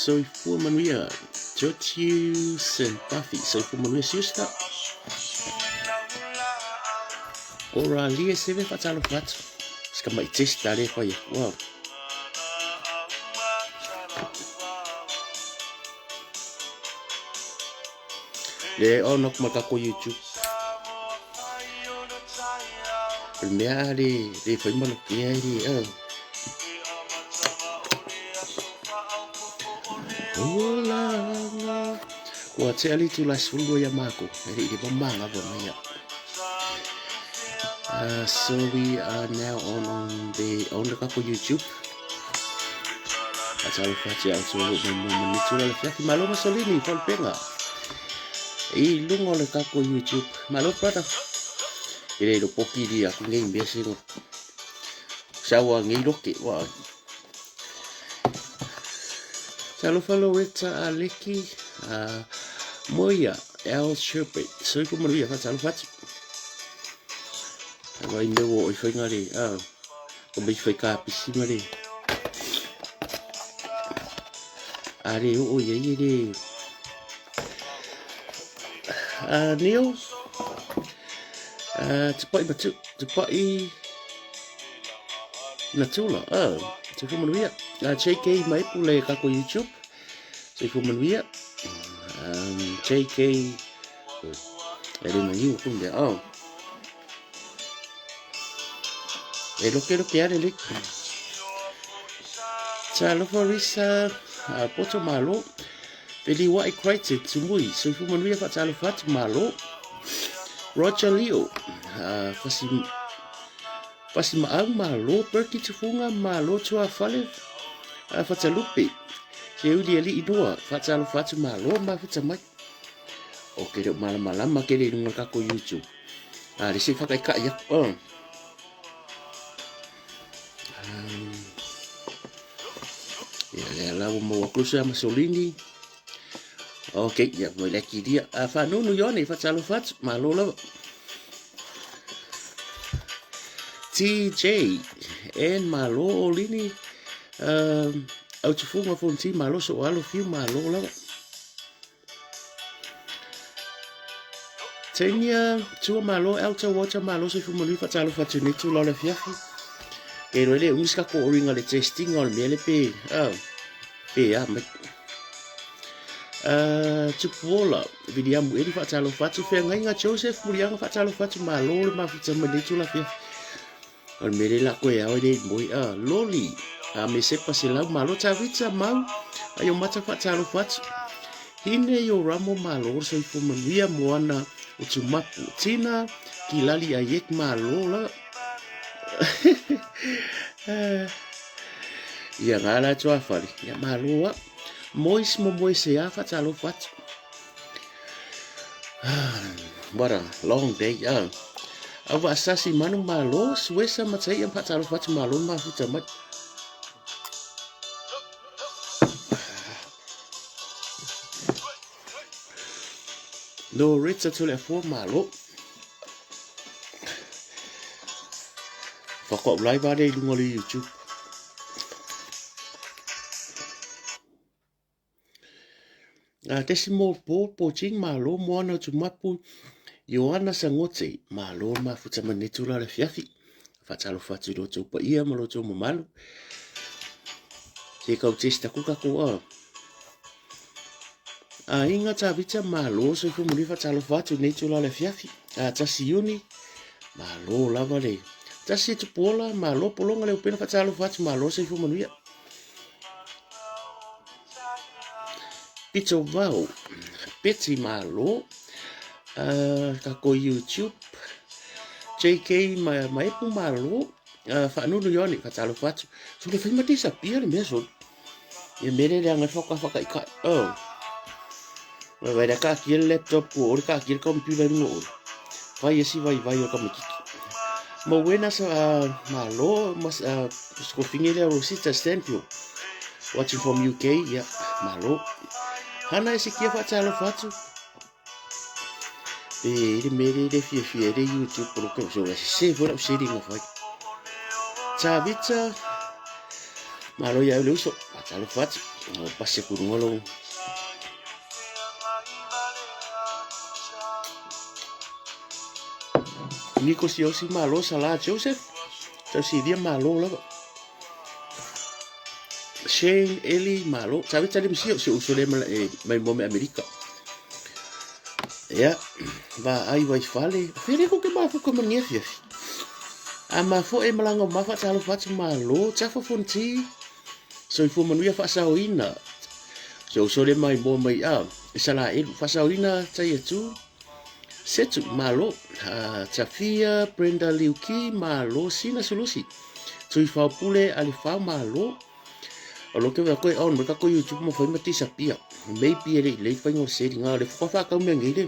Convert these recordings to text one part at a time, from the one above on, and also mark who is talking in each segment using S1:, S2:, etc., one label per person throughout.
S1: Soifua manuia Georgiu Sentafi. Soifua manuia siusta. Ora lia seve whaatalofa atu. Ska mai test ale whai aku. Wow. Le on aku ma kako YouTube. O le mea le le whai malo ke ai le oh. Olanga. Ua te ali tu la sulu ia mako. E le le manga va mai ia. So we are now on the on the kako YouTube. Atalofa atu au tua mai mo manitu la le fiafi malo masolini falpenga. I lunga o le kako YouTube. Malo brother. I le lo poki li aku ngei mea singo. Sawa ngei loke wa. Talofa Loretta Aleki Moia L Sherbet. Soifua manuia whatalofa atu. Vai mea o i whainga re. Ko mei whai kāpisi ma re. A re o ia i re. Neil. Te pai matu, te pai Natula. Oh, soifua manuia. JK Maipu le kako YouTube. Soifua manuia. JK e le maniu ku mea. Oh. E loke loke ale le. Talofa Risa, Poto Malo. Peli Wai Crichton, Tumui, Soifua manuia whaatalofa atu Malo. Roger Leo, Fasi Fasi Maau Malo, Berkey Tufunga Malo Tuafale, Fatalupe, Te Uri Alii Noa, Whaatalofa atu Malo, Mafuta mai. O ke reo malamalama ke le runga kako YouTube. A le se whakaikai aku. Oh. Ia lea la ua maua aku se Masolini. Ok, ia mo le kiria. A whanunu ione, whatalofa atu, malo lava. TJ, N malo o lini, au tufunga fonti malo so alo fiu malo lava. Tenia tua malo elta water malo se fumo ni fatalo fatu ni tu lola fiafi. Ke roi le umis ka ko oringa le testing o le mele pe. Oh. Pe a mai. Tupuola Viliamu Eli fatalo fatu whengainga Joseph Mulianga fatalo fatu malo le mafuta mai le tu la fiafi. O le mele la koe ao le moi a loli a me sepa se lau malo tavita mau a yo mata whatalo whatu. Hine yo ramo malo soifua manuia moana o tumapu. Tina ki lali a yek malo la. Ia ngā la tua whare. Ia malo a. Mois mo moe se a whatalo whatu. What a long day. Au vaasasi manu malo, suesa matai am whatalo whatu malo mafuta mai. No Rita tole afua malo. Whakau live are i runga o le YouTube. Tesi mo po po ching malo moana o tumapu Ioana Sangote malo mafuta manetu la le fiafi whatalofa atu i roto paia ma roto mamalu te kau testa kuka ko a a inga tavita malo soifua moni whatalofa atu nei tula le fiafi a tasi iuni malo lava le tasi tupuola malo polonga le upena whatalofa atu malo soifua manuia Pito vau, Betty Malo, ka ko YouTube, JK Maepu Malo, whaanunu Ioane, whatalofa atu. So le whaima te sapia le mea so. Ia mere le anga whaka whaka i kai. Oh. Wai wai ka ki le laptop ko ore ka ki le computer runga ore. Whai esi vai vai o ka makiki. Mo wena sa malo mas skofinge le Rosita Stanfield. Watching from UK, yeah, malo. Hana e se kia whaatalofa atu. E le mere le fia fia le YouTube polo ke so se se fo la se ringa fai. Tavita malo ia le uso whaatalofa atu. Pasi aku luga lou. Niko Siosi malo Salah Joseph. Tausilia malo lava. Shane Eli malo. Sabe tali msio si uso le mai mo me Amerika. Ia, va ai vai fale. Fele ko ke mafu ko mania fia. A ma fo e malanga ma fa talo fatu malo. Tafa fonti. Soifua manuia faasaoina. Se uso le mai moa mai a Isaraelu faasaoina tai atu Setu malo Tafia Brenda Liuki malo Sina Sulusi Tui Faupule Alifao malo O lo ke wea koe on mai kako YouTube mo fai ma tisa pia. Maybe e le lei fai ngor seri ngā le whakawha whakau mea ngei le.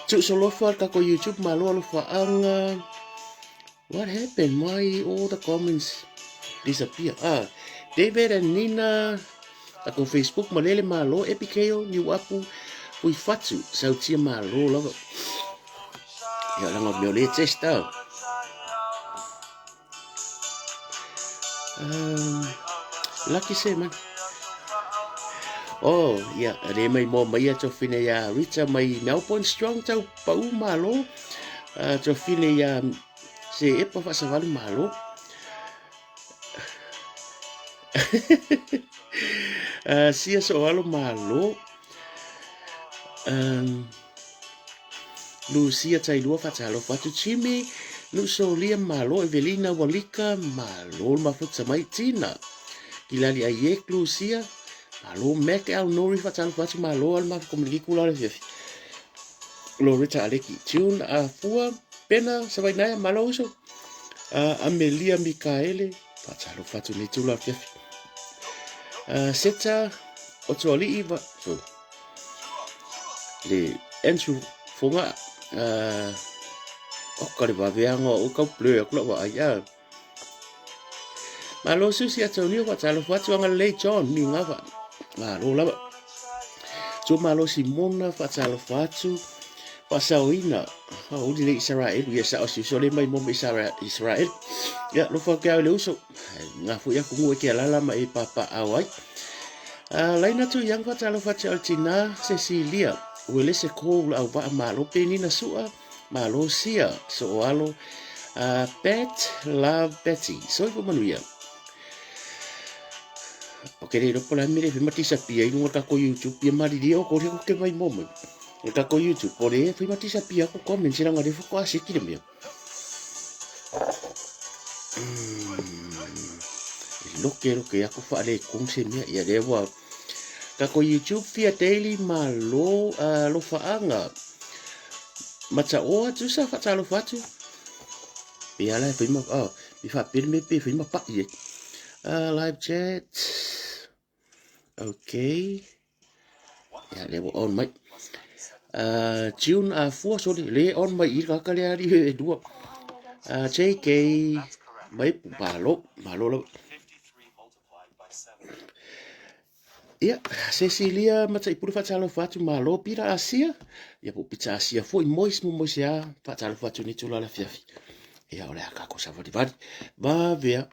S1: Tu solofa kako YouTube malo alofa anga. What happened? Why all the comments disappear? Ah, David and Nina, ako Facebook, Malele Malo, Epikeo, New Apu, Fui Fatu, Sautia Malo, lava. Ia, langa meo le test, ah. Lucky se, man. Oh, ia, re mai mo mai a tofine ia Rita mai Melbourne Strong tau pau malo. Tofine ia se epa faasavalu malo. Sia soalo malo. Lucia Tailua faatalofa atu Jimmy Nusolia malo Evelina Walika malo le mafuta mai Tina Kilali Aiek Lucia malo Mac Al Nori faatalofa atu malo ale mafu komuniki kula le fiafi Loretta Aleki June Afua Pena Savainaia malo uso Amelia Mikaele faatalofa atu nei tula fiafi Seta Otoalii va so, le Andrew Fonga o ka le vaveaga o kau blur aku lau vaai a Malo Susi Antonio faatalofa atu agalelei John mi ngava malo lava So malo Simona faatalofa atu faasaoina uli le Israel ia sa o si so le mai mo Israel Israel ia lofa ke au le uso ngā fui aku ngu e ke alala ma e papa au ai Laina tu yang faatalofa atu au tina Cecilia Uelese ko ula au vaa malo Penina Sua malo sia So'oalo Pat Love Betty Soifua manuia O ke le lopo la mele fe matisa pia i lunga kako YouTube ia mariria o kore ko ke mai mo mai o kako YouTube o le fe matisa pia ko comment sila ngare fo ko ase kile mea Loke loke aku fa le kong se mea ia le wa kako YouTube fia daily ma lo lo faanga mata o atu sa fa talo fatu pe ala fe ma oh mi fa pe me pe fe ma pa ye live chat okay ia le ua on mai June afua sorry le on mai i ka le ari e dua JK mai malo malo lava Ia, Cecilia Mataipule faatalofa atu malo pira Asia. Ia po pita Asia foi mois mo mois ia faatalofa atu ni tula la fiafi. Ia o le a kako savalivali. Vavea.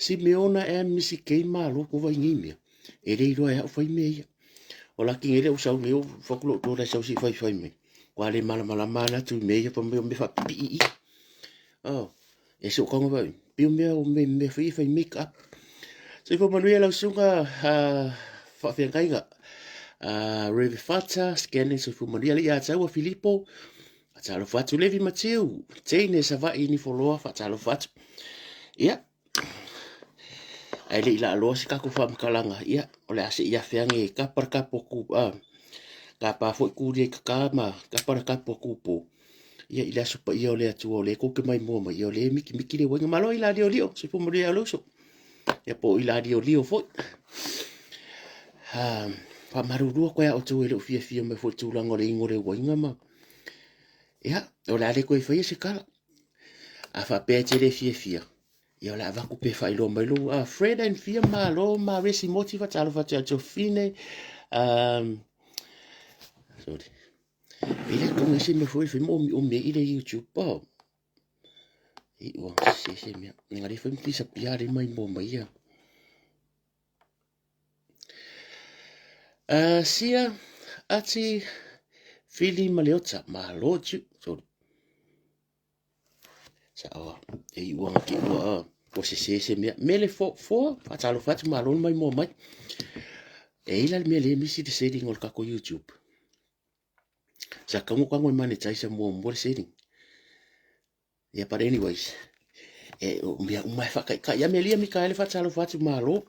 S1: Simeona M Misi K malo ko vai ngi mea. E le iloa e au fai mea ia. O laki ngele o sau mea o fakulo o tōra sau si fai fai mai. Kua le malamalama ana atu i mea ia pa mea o mea whapipii i. Oh, e so kaunga vai. Pio mea o me mea fai fai make up. So ifo manuia lau suga whaawhiangaiga. Revi Fata, scanning so ifo manuia le ia taua Filipo. Whaatalofa atu Levi Matiu, teine Savaii ni foloa, whaatalofa atu. Ia, Ae le i laaloa se tatou faamatalaga, ia, o le a seia afe ane e kapa le tapu atu, a, tapa foi kuli ai kaka ma kapa le tapu atu po. Ia, i le aso paia o le Atua o lea tou te maimoa mai, ia o lea e mikimiki le uaina. Malo i la liolio, soifua manuia le uso. Ia po o i la liolio foi. Faamalulu atu ai a outou e le o fiafia mai foi i le tulaga o le inu o le uaina ma, ia, o le a le toe faia se tala. A faapea e te le fiafia, ia o le a avatu pe faailoa mai lou Fred and Fia malo ma Resi Moti faatalofa atu ia Jofine sorry e le tonga se mea foi fai mo omi omi i le YouTube po i ua se se mea ngari fai mti sa pia le mai mo mai ia. Sia, Ati, Fili ma Leota, malo tu, sorry. Sao, e i uanga ki ua, ua se se se mea. Mele fo, foa, whaatalofa atu, malo mai moa mai. E ila le mea le misi le setting o le kako YouTube. Sa kango kango e monetize mua mua le setting. Yeah, but anyways, e, o mea uma e whakaikai. Ia Melia Mikaele whaatalofa atu malo.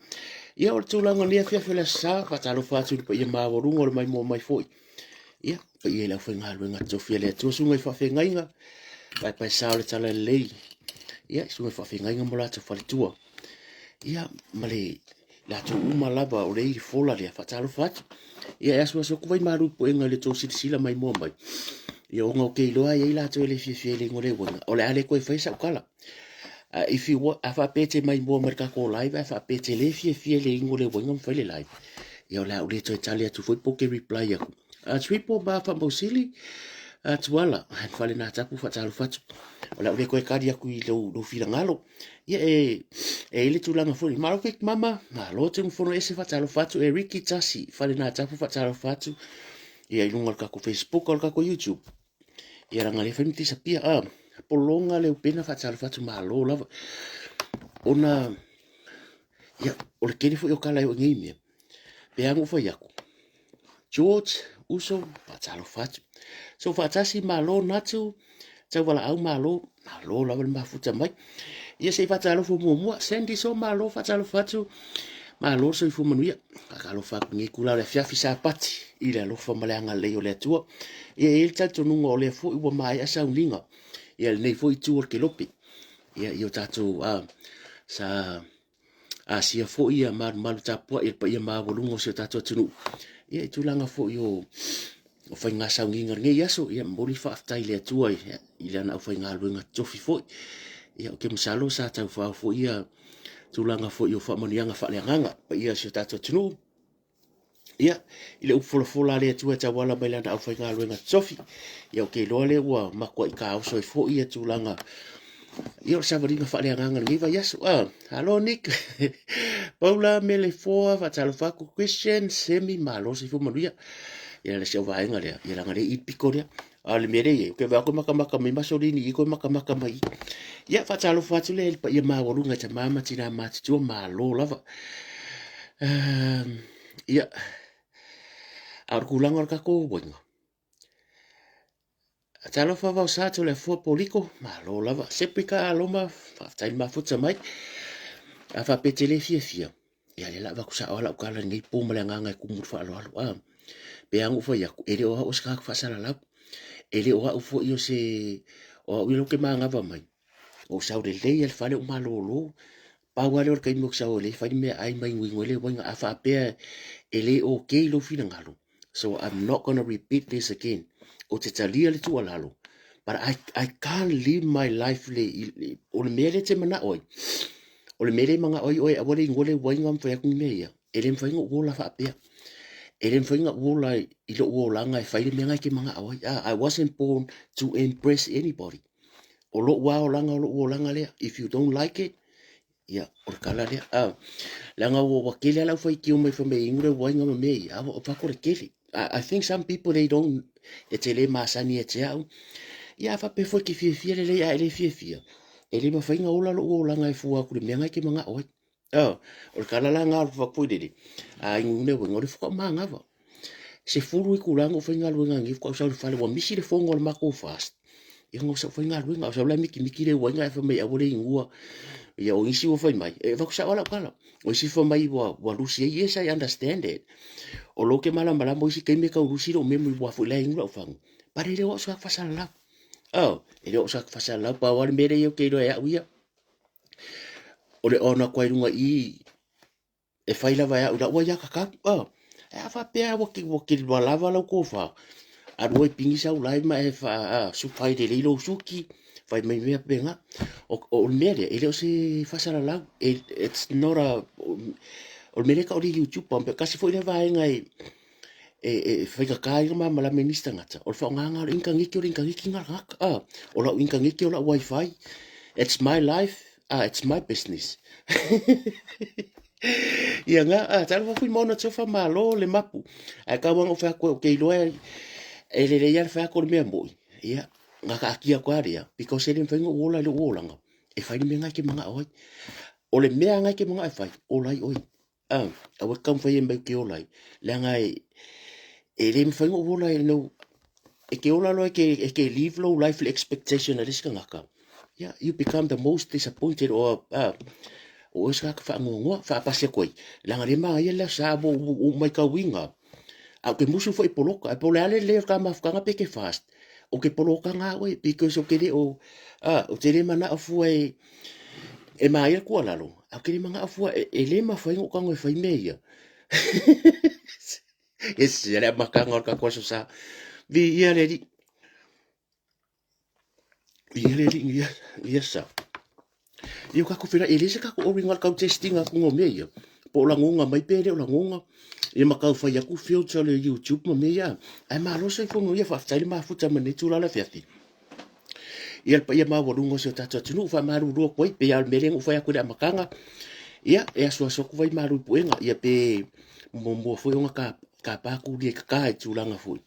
S1: Ia o le tūlanga ni awhia whila sa, whaatalofa atu le paia māwarunga o le mai mua mai foi. Ia, paia i le auwhaigaluega tofi a le Atua, susuga i faafeagaiga, paepae sa o le talalelei. Ia, susuga i faafeagaiga mo latou faletua. Ia, ma le latou uma lava o le i fola lea, faatalofa atu. Ia, e asuasu atu vai malu puega i le tou silasila mai mua mai. Ia, ona o ke iloa e i ai latou e le fiafia i le ingoa le uaina. O le a le koe fai sau tala. If you want, a faapea te mai mua mai le tatou live, ae faapea te le fiafia i le ingo le uaina ma fai le live. Ia, o le a ou le toe tali atu foi po ke reply aku. Tripo ma Faamausili, Tuala, fale nā tapu faatalofa atu. O le a ou le toe tali aku i lou, lou finagalo. Ia, e, e i le tulaga foi. Malo Big Mama, malo te fono ese faatalofa atu. E Ricky Tasi, fale nā tapu faatalofa atu. Ia, i luga o le tatou Facebook, o le tatou YouTube. Ia, langa le fai ma disappear. Ah, polonga le upena faatalofa atu, malo lava. Ona, ia, o le tele foi o tala e o nei mea. Pe a na ou fai atu, George, uso, faatalofa atu. So faatasi, malo Natu, Taualaau, malo, malo lava le mafuta mai. Ia se i faatalofa muamua, Sandy so malo, faatalofa atu. Malo le soifua manuia. Faatalofa atu nei kula o le afiafi Sapati i le alofa ma le agalelei o le Atua. Ia e i ai le talitonuga o lea foi ua maea sauniga. Ia lenei foi itu o le kelope. Ia i o tatou sa asia foi ia malumalu tapuai e le paia maualuga o si o tatou atunuu. Ia i tulaga foi o o faiga sauniga i lenei aso, ia momoli faafetai i le Atua i, i lana aufaigaluega totofi foi. Ia ou te masalo sa taufao foi ia tulaga foi o faamanuiaga faaleagaga paia o si o tatou atunuu. Ia, i le upu folafola a le Atua e tauala mai lana aufaigaluega totofi, ia ou te iloa lea ua matuai taoso ai foi ia tulaga ia o le savaliga faaleagaga i lenei vaiaso. Ah, alo Nick, Paula Melefoa, faatalofa atu Christian, Semi, malo soifua manuia. Ia le si au vaega lea, ia leaga lea i piko lea. A o le mea lea e i ai, ou te vaai atu e matamata mai Masolini i i, toe matamata mai i. Ia, faatalofa atu lea i le paia maualuga i tama ma tina matutua, malo lava. Ia, a o le tulaga o le tatou uaiga, talofa Vaosa Toleafoa Poliko, malo lava. Seprika Aloma, faafetai le mafuta mai. A faapea e te le fiafia, ia lea la avatu sao lava lau tala i lenei po ma le agaga e tumu i le faaaloalo. A, pei lava ona ou fai atu, e le o au o se tagata faasalalau. E le o au foi o se, o au ia lea ou te manava mai, ou sau lelei lava i le fale ou malolo. Pau lava lea o le taimi ou te sau ai lea e fai le meaai ma inuinu ai le uaiga. A faapea e le okay lou finagalo, so I'm not gonna repeat this again. Ou te talia le tuualalo, but I can't live my life le, o le mea lea e te manao ai, O le mea lea e manao ai oe aua le igoa le uaiga ma fai atu ni mea ia, e le mafai ona ou ola faapea. E le mafai ona ou ola i lou olaga e fai le mea lena e te manao ai. Ah, I wasn't born to impress anybody. O lou lava olaga o lou olaga lea. If you don't like it, ia, o le tala lea. Ah, leaga ua, ua tele lava lau faitio mai fai mai e inu le uaiga ma mea ia, a ua fai atu o le tele. I, I think some people they don't, e te le masani ia te au. Ia, a faapea foi e te fiafia lelei ae le fiafia, e le mafai ona ola lou olaga e fua atu i le mea na e te manao ai. Oh, o le tala la na o le foi lele, a inu le uaiga, o le faatoa manava. 10 itula na ou faigaluega nei, faatoa ou sau i le fale, ua misi le fono a le matou fast. Ia na ou sau faigaluega, ou sau la mitimiti le uaiga ae fai mai aua le inua. Ia o nisi ua fai mai, e avatu sao lava lau tala. O isi fai mai ua, ua lusi ai, yes I understand that. O lou ke malamalama o isi taimi e tau lusi lou memory ua foi la e inu lau fagu. But e le o au se tagata faasalalau. Oh, e le o au se tagata faasalalau, pau lava le mea lea ou te iloa e au ia. O le on atu ai luga i i, e fai lava e au i lau aiatatau. Oh, e a faapea ua ki, ua ki ua lava lau tofa. Alu oe pigi sau live ma e fa, a, su, fai lelei lou suki, fai mai mea pena. O, o le mea lea, e le o se faasalalau. E, it's not a, o le mea lea e tau o le YouTube, kasi foi lea vaega e, e, e faigata ai ona malamalama i nisi tagata, o le faaaogaina o le initaneti, o le initaneti lena a le tagata. A, o lau initaneti o lau wifi, it's my life, ah, it's my business. Ia nga, a, talofa fui maona tofa malo le mapu. Ae tau anga ou fai atu ou te iloa e lelei lava le fai atu o le mea moi. Ia, na taatia atu lava lea, because e le mafai ona ou ola i lou olaga e fai le mea lena e te manao ai. O le mea lena e te manao e fai, ola ai oe. A, aua e te taumafai e mai ou te ola ai, leaga e le mafai ona ou ola i lou, e te ola loa e te live lou life i le expectation a le isi tagata, yeah, you become the most disappointed or o oe se tagata faanoanoa, faapasi atu ai, leaga le manaia le aso sa ua ou matauina, a ou te musu foi i poloka, ae po o le a le lelei o le ta mafutaga pe te fast, ou te poloka na oe, because ou te le o, ou te le manao fua e, e manaia le tuualalo, ae ou te le manao fua, e le mafai ona ou tago e fai mea ia. Yes, le amataga o le tatou aso sa. Viia le Alii. Viia le Alii, ia, ia sa. Ia o tatou feiloai, e leai se tatou ori na o le tau test ina atu o mea ia. Po o lagoga mai pe le o lagoga. Ia ma tau fai atu filter o le YouTube ma mea ia. Ae malo le soifua manuia, faafetai le mafuta ma lenei itula o le afiafi. Ia le paia maualuga o si o tatou atunuu, faamalulu atu ai, pei lava o le mea lea na ou fai atu i le amataga, ia, e asuasu atu vai malu i puega, ia pe muamua foi ona tapa kuli e kaka i tulaga foi,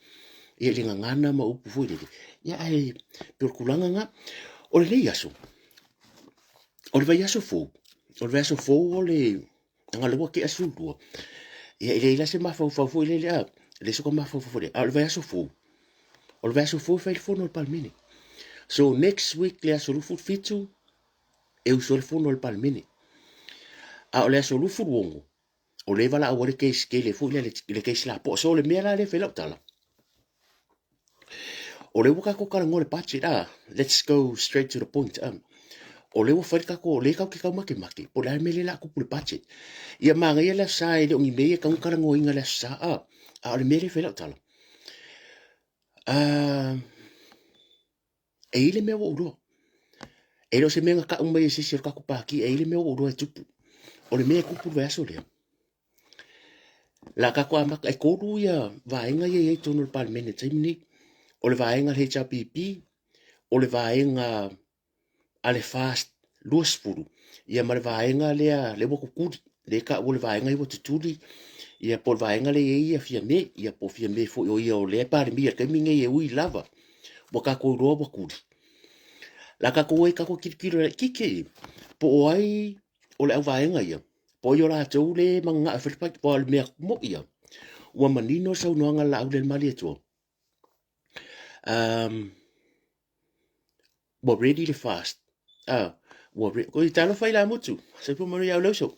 S1: ia i le gagana ma upu foi lele, ia ae pei o le tulaga lena. O lenei aso, o le vaiaso fou, o le vaiaso fou o le leaga o lea ua tea le 12, ia e leai la se mafaufau foi lele, a, e leai se mafaufau foi lele, a o le vaiaso fou, o le vaiaso fou e fai le fono a le Palemene. So next week le aso 27, e usu ai le fono a le Palemene. A o le aso 26, o lea e valaau ai le case tele foi lea, le case lapoa. So o le mea la lea e fai lau tala, O lea ua tatou talanoa i le budget a, let's go straight to the point a. O lea ua fai le tatou, o lea tatou te tau makemake po o le a le mea lea o le a tupu i le budget. Ia manaia le Aso Sa e le o ni mea ia e tatau ona talanoaina i le Aso Sa a. A o le mea lea e fai lau tala, e i ai le mea ua ou iloa. E le o se mea na tau mai e se isi o le tatou pati, e i ai le mea ua ou iloa e tupu. O le mea e tupu i le vaiaso lea, La tatou amata, e 3 ia vaega ia e i ai i totonu o le Palemene i le taimi lenei. O le vaega a le HRPP, o le vaega a le FAST 20, ia ma le vaega lea lea ua tutuli, lea e taua o le vaega lea ua tutuli, ia po o le vaega lea e i ai ia Fiame, ia po o Fiame foi o ia o lea e Palemia i le taimi lenei e ui lava ua tatou iloa ua tuli. La tatou o ai tatou tilotilo laitiiti i po o ai o le auvaega ia, po o ai o latou le mananao e fai le budget, aua o le mea moni lava, ua manino le saunoaga a le Laaulialemalietoa, ua ready le FAST, ua ready, oi talofa i Lamutu, soifua manuia ia le uso.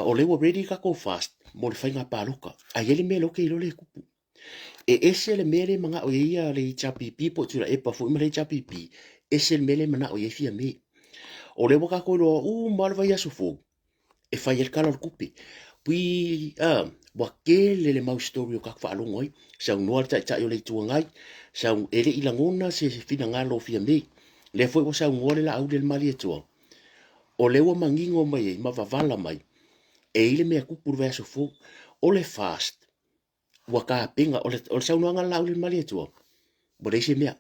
S1: O lea ua ready le tatou FAST mo le faiga palota. Ae i ai le mea lea ou te iloa lea e tupu. E ese le mea lea e manao i ai le HRPP po o Tuilaepa foi ma le HRPP, ese le mea lea e manao i ai Fiame. O lea ua tatou iloa uma lava le vaiaso fou e fai ai le Tala o le Tupe. Pui, ua tele le mau story o tatou faalogo ai, saunoa le Taitai o le Itu Agai, sau, e le i lagona se finagalo o Fiame. Lea foi ua saunoa le Laaulialemalietoa, o lea ua manino mai ai ma vavala mai, e i ai le mea e tupu i le vaiaso fou. O le FAST, ua tapena, o le, o le saunoaga a le Laaulialemalietoa, ua leai se mea.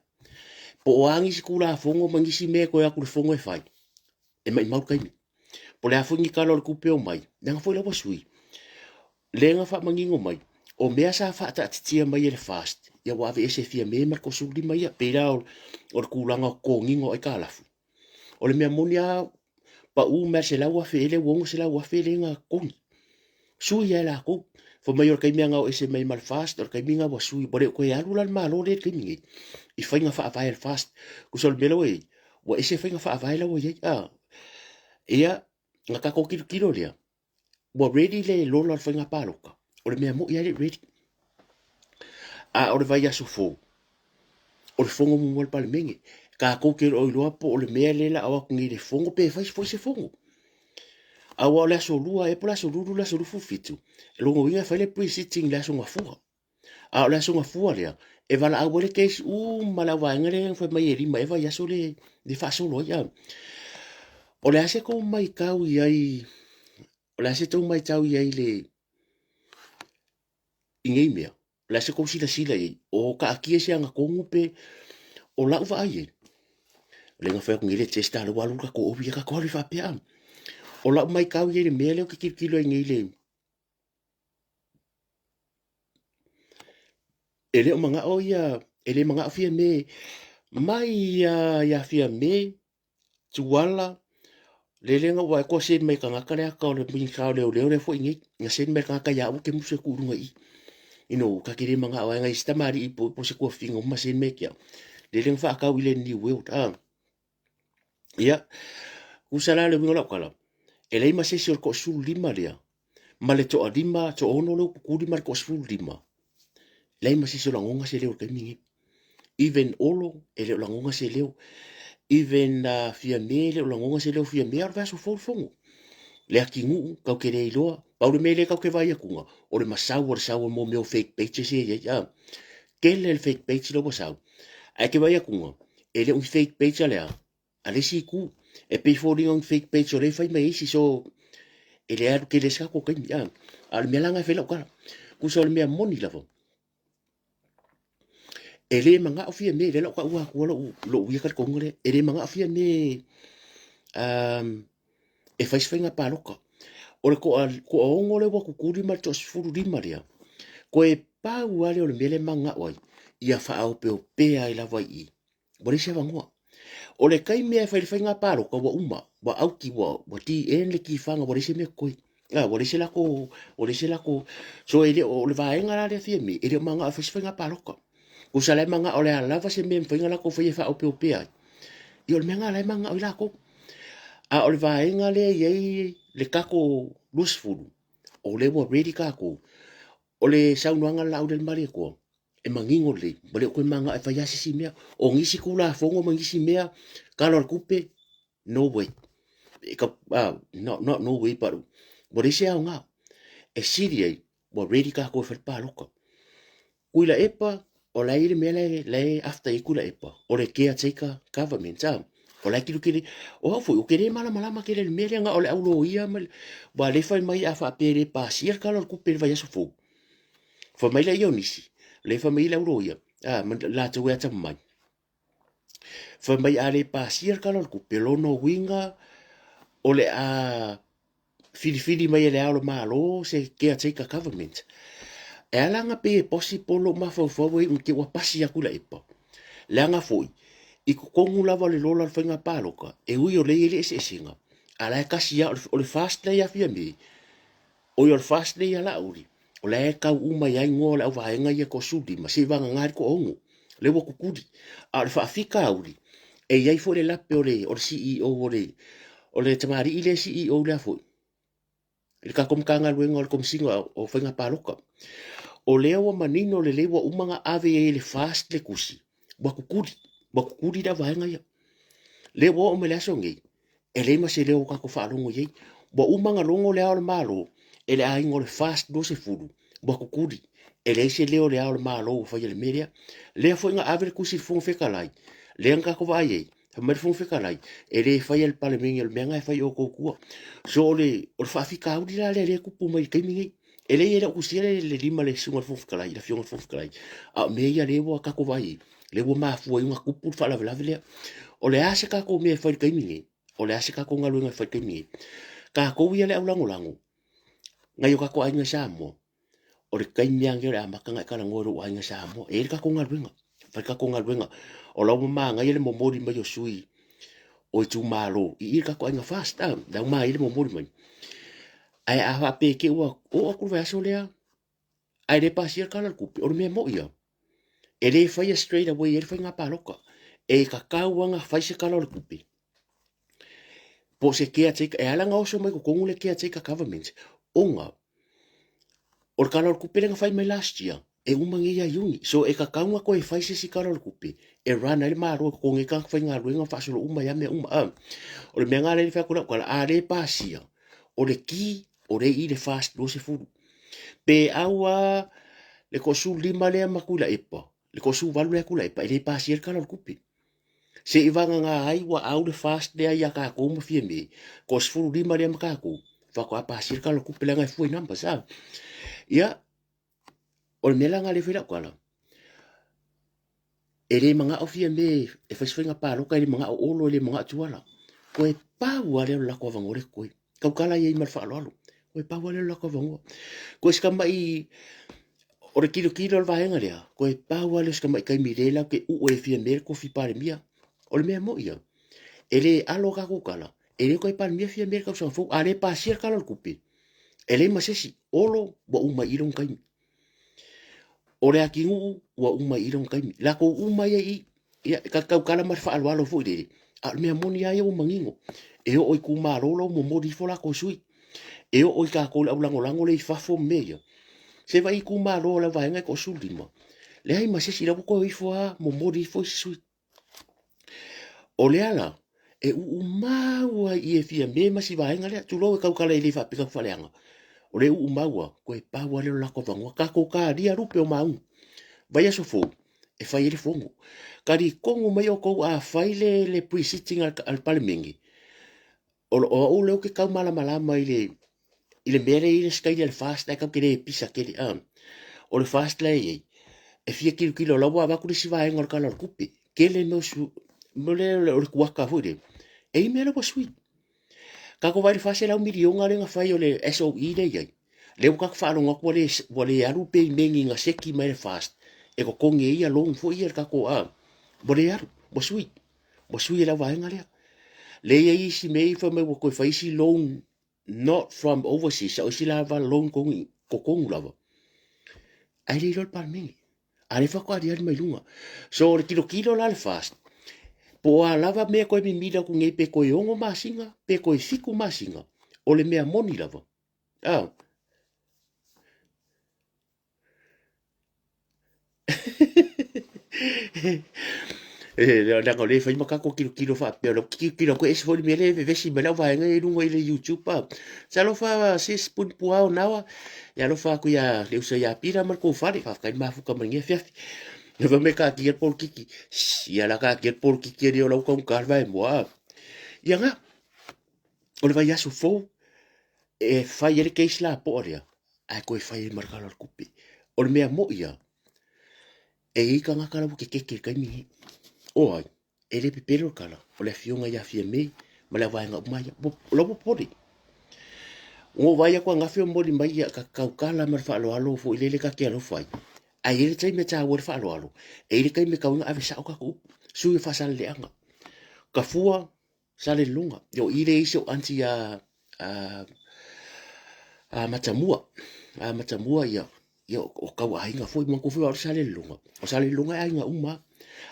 S1: Po o a nisi Tulafono ma nisi mea e toe atu i le Fono e fai, e maumau le taimi. Po o le a foi ni Tala o le Tupe e omai, leaga foi la ua sui, lea na faamanino mai, o mea sa faataatitia mai e le FAST, ia ua aveese e Fiame ma le 35 ia, pei la o le tulaga o totogiina o aitalafu. O le mea moni lava, pau mai le $100,000 ea lea ua $600,000 lea na totogi. Sui lava e latou. Fai mai o le taimi lava na o ese mai ma le FAST, o le taimi lena ua sui, ua le o toe alu la le Malo lea i le taimi nei i faiga faavae a le FAST. Tusa o le mea la ua i ai, ua ese faiga faavae la ua i ai. Ia, na tatou tilotilo lea, ua ready le lola o le faiga palota, o le mea moi lava e le i ready. A o le vaiaso fou, o le fono muamua a le Palemene, tatou te le o iloa po o le mea lea o le a o atu nei i le fono pe fai foi se fono. Aua o le aso Lua ea po o le aso Lulu le aso 27, lona uiga e fai le pre-sitting i le aso Gafua. A o le aso Gafua lea, e valaau ai le case uma le auvaega lea fai mai e 5 ea vaiaso le, le faasolo ai. O le a se tou maitau i ai, o le a se tou maitau i ai le, i nei mea? O le a se tou silasila i ai? O taatia se agatonu pe o lau vaai i ai? O lea na fai atu nei le test a lea ua alu le tatou ori, ia tatou alu ai faapea. O lau maitau ia i le mea lea ou te tilotilo ai nei i le E le o manao ia, e le manao Fiame mai lava ia Fiame, Tuala, lele na ou vaai atu ua send mai e tagata le ata o le Minisita o Leoleo lea foi nei, na send mai e le tagata ia au ou te musu e tuu i luga i i. You know, ta te le manao ai nai isi tamalii po o se tuafafine uma send mai ia te au. Lele na faatau i le New World, ah. Ia, tusa la le uiga o lau tala, e leai ma se isi o le toasefululima lea, ma le toalima, toaono lea ua tutuli ma le toasefululima, leai ma se isi o lagona se leo i le taimi lenei. Even Olo, e le o lagona se leo. Even Fiame, e le o lagona se leo Fiame, a o le vaiaso fou le fono. Leatinuu, tatou te le iloa. Pau le mea lea tatou te vaai atuga, o le masau o le sau o mea o fake pages ia e i ai. A, tele le fake page lea ua sau. Ae te vaai atuga, e le o ni fake page a le a, a le isi itu. E pei foliga o ni fake page o lea e fai mai e isi, so e le alu tele ai se tatou taimi. A, a o le mea la lena e fai lau tala. Tusa o le mea moni lava, e le manao Fiame, lea la ua taua atua lou, lou ia talitonuga lea, e le manao Fiame e fai se faiga palota. O le toa, toaono lea ua tutuli ma le toasefululima lea, toe pau lava lea o le mea lea e mananao ai, ia faaopeopea ai lava i i. Ua leai se avanoa. O le taimi lava e fai le faiga palota ua uma, ua auti, ua, ua TN le tifaga, ua leai se mea totoe. A, ua leai se latou, ua leai se latou, so e le o, o le vaega la lea Fiame, e le o mananao e fai se faiga palota. Tusa la e mananao o le a lava se mea e mafai ona latou faia e faaopeopea ai. Ia o le mea lena la e mananao ai latou. A o le vaega lea e i ai le tatou 20, o lea ua ready tatou. O le saunoaga a le Laaulialemalietoa, e manino lelei, ua le o toe mananao e fai lava se isi mea. O nisi Tulafono ma nisi mea, Tala o le Tupe, no way. E ka, no, not no way, but ua leai se aoga. E sili ai, ua ready tatou e fai le palota. Tuilaepa, o la e i ai le mea la e after i ai Tuilaepa, o le caretaker government, ah. O la e tilotilo, o au foi, ou te le malamalama tele i le mea lea, na o le au loia ma le, aua o lea e fai mai a faapea e le pasia le Tala o le Tupe i le vaiaso fou, Fai mai lea o nisi, lea fai mai le au loia, a, ma latou e atamamai. Fai mai a le pasia le Tala o le Tupe, lona uiga o le a filifili mai e le Ao o le Malo se caretaker government. E ala ona pei e possible lou mafaufau e iu te ua pasi atu Tuilaepa. Leaga foi, i totonu lava o le lola o le faiga palota, e ui o lea e i ai le eseesega, a la e tasi lava, o le FAST lea ia Fiame, Oi o le FAST lea ia Laauli, o la e tau uma i ai igoa o le auvaega ia toasefululima, seiavagana le toaono, lea ua tutuli. A o le faafitauli, e i ai foi le lape o le, o le CEO o le, o le tamalii lea CEO lea foi, i le tatou Matagaluega o le Komesina o Faiga Palota. O lea ua manino lelei ua uma ona ave i ai e le FAST le tusi, ua tutuli, ua tutuli le auvaega ia. Lea ua oo mai le aso nei, e leai ma se leo o tatou faalogo i ai. Ua uma ona logo le Ao o le Malo e le aiga o le FAST 20, ua tutuli. E leai se leo o le Ao o le Malo ua faia i le mea lea. Lea foi na ave le tusi i le Fofoga Fetalai, lea na tatou vaai ai, fai mai le Fofoga Fetalai, e le faia e le Palemene, o le mea lena e fai e outou tua. So o le, o le faafitauli la lea lea e tupu mai i le taimi lenei. E leai e le o tusia le, le lima le susuga i le Fofoga Fetalai, le Afioga i le Fofoga Fetalai, a o mea ia lea ua tatou vaai ai, lea ua mafua ai ona tupu le faalavelave lea. O le a se tatou mea e fai i le taimi lenei? O le a se tatou galuega e fai i le taimi lenei? Tatou ia le au lagolago, nai o tatou aiga i Samoa, o le taimi lava lenei o le amata ona e talanoa i lou aiga i Samoa. E i ai le tatou galuega, fai le tatou galuega. O la ua manaia le momoli mai o sui o itumalo i i le tatou aiga FAST, a, la ua manaia le momoli mai. Ae a faapea te i ua oo atu le vaiaso lea ae le pasia le Tala o le Tupe, o le mea moi lava, e le faia straight away ai le faiga palota. E tatau lava ona fai se Tala o le Tupe po o se caretaker, e ala ona oso mai totonu le caretaker government, ona o le Tala o le Tupe lea na fai mai last year, e uma nei ia Iuni. So e tatau ona toe fai se isi Tala o le Tupe e run ai le Malo e totogi ai tagata faigaluega ma faasolo uma ai lava mea uma. O le mea lena lea e fai atu lau tala, a le pasia, o le ki o lea e i i le FAST 20. Pe au lava le toasefululima lea ma Tuilaepa, le toasefuluvalu lea Tuilaepa, e le pasia le Tala o le Tupe. Seivagana ai ua au le FAST lea ia tatou ma Fiame, toasefululima lea ma tatou, faatoa pasia le Tala o le Tupe leaga e fua i numbers. Ia, o le mea la lena lea e fai lau tala, e le manao Fiame e fai se faiga palota, e le manao Olo, e le manao Tuala. Toe pau lava lea o le latou avanoa lea e totoe. taukala ai ma le faaaloalo. Toe pau lava lea o le latou avanoa. Toe si tamai o le tilotilo o le vaega lea, toe pau lava lea o si tamai taimi lea latou te uu ai e Fiame le tofi Palemia. O le mea moni ia, e le alo a tatou tala, e le toe Palemia Fiame i le tausaga fou. A le pasia le Tala o le Tupe, e leai ma se isi. Olo ua uma i i lona taimi. O Leatinuu ua uma i i lona taimi. Latou uma ia i i. Ia, e tautala ma le faaaloalo foi lele, a o le mea moni lava ia ua manino, e oo i itumalo la ua momoli ifo latou sui. E oo i tatou le aulagolago lea i fafo ma mea ia. Se vaai i itumalo o lau vaega e toa-15, leai ma se isi, la ua toe o ifo lava momoli ifo isi sui. O lea la, e uumau ai i e Fiame ma si vaega lea, tulou e tautala e le faapea tatou faaleaga. O le uumau lava, toe pau lava lea o le latou avanoa. Tatou talia lupe o maunu, vaiaso fou, e fai ai le fono. Talitonu mai outou a fai le, le pre-sitting a le Palemene, o, o au lea ou te tau malamalama i le, i le mea lea i le sikaili a le FAST ae tatou te le pisa tele a. O le FAST la e i ai, e fia tilotilo o la ua avatu le isi vaega o le Tala o le Tupe. Tele mea o su, mo le o le kuata foi lea. E i ai mea la ua sui. Tatou vaai i le 400 miliona lea na fai o le SOE lea e i ai. Lea ua tatou faalogo atu ua le, ua le alu peimeni na seki mai le FAST e totogi ai ia loan foi ia le tatou a. Ua le alu, ua sui. Ua sui e le au vaega lea. Lea e i ai isi mea ia fai mai ua toe fai isi loan not from overseas, a o isi lava loan totonu lava. Ae le iloa le Palemene. A lea faatoa aliali mai luga. So o le tilotilo la a le FAST, po o a lava mea toe mimili atu nei pe toe 6 masina, pe toe 7 masina, o le mea moni lava. Ah. E leaga o lea e fai ma tatou tilotilo faapea, o lau tilotilo atu e ese foi le mea lea e vevesi mai lau vaega ia i luga i le YouTube. Ah. Talofa sis Punipuao Nawa, e alofa atu ia le uso ia Pira ma le kou fale, faafetai le mafuta mai lenei afiafi. Na fai mai taatia le polokiki, ia la taatia le polokiki e le o lau taugata le vaemoa. Ah. Ia na, o le vaiaso fou, e fai ai le case lapoa lea, ae toe fai ai ma le Tala o le Tupe. O le mea moi lava, e i ai tagata la ua kekeke i le taimi lenei. O ai? E le pepelo le tala, o le afioga ia Fiame ma le auvaega uma ia. O la ua popole. Ua ou vaai atu ananafi o momoli mai ia tautala ma le faaaloalo foi lele ta te alofa ai. Ae i ai le taimi e taua ai le faaaloalo, e i ai le taimi e tatau ona ave sao tatou upu. Sui o Faasaleleaga, Tafua, Salelologa, o i lea i ai si ou aunty ia a Matamua, a Matamua ia, ia o tau aiga foi, manatua foi o au le Salelologa, o Salelologa e aiga uma lava.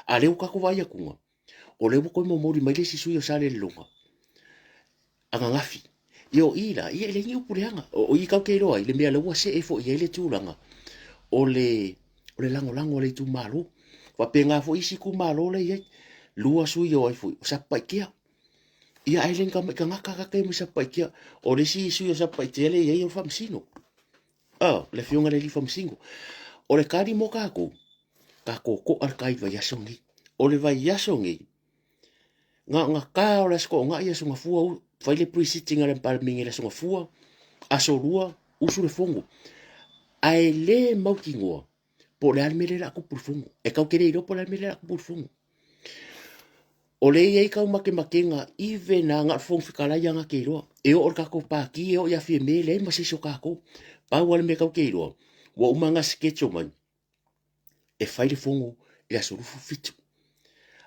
S1: A o lea ua tatou vaai atuga, o lea ua toe momoli mai le isi sui o Salelologa ananafi. Ia o i la, ia e leai ni upu leaga. O i tatou te iloa ai le mea lea ua see foi i ai le tulaga o le o le lagolago a le itumalo. Faapena foi isi itumalo la e i ai. Lua sui o ai foi, o Satupaitea. Ia ae le ni tamai tagata tagata ia mai Satupaitea. O le isi sui o Satupaitea lea e i ai o le Faamasino. Ah, le afioga i le alii Faamasino. O le tali mo tatou, tatou to'a le tai i le vaiaso lenei. O le vaiaso lenei, na ona ta o le Aso Toonai, Aso Gafua, fai le pre-sitting a le Palemene i le Aso Gafua, Aso Lua, usu le fono. Ae le mautinoa po o le a le mea lea o le a tupu i le fono. E tatou te le iloa po o le a le mea lea o le a tupu i le fono. O lea e i ai kau makemakega even lava na o le Fofoga Fetalai lava na te iloa. E oo i le tatou Pati, e oo ia Fiame, leai ma se isi o tatou. Pau lava le mea tatou te iloa, ua uma ona schedule mai e fai le fono i le aso 27.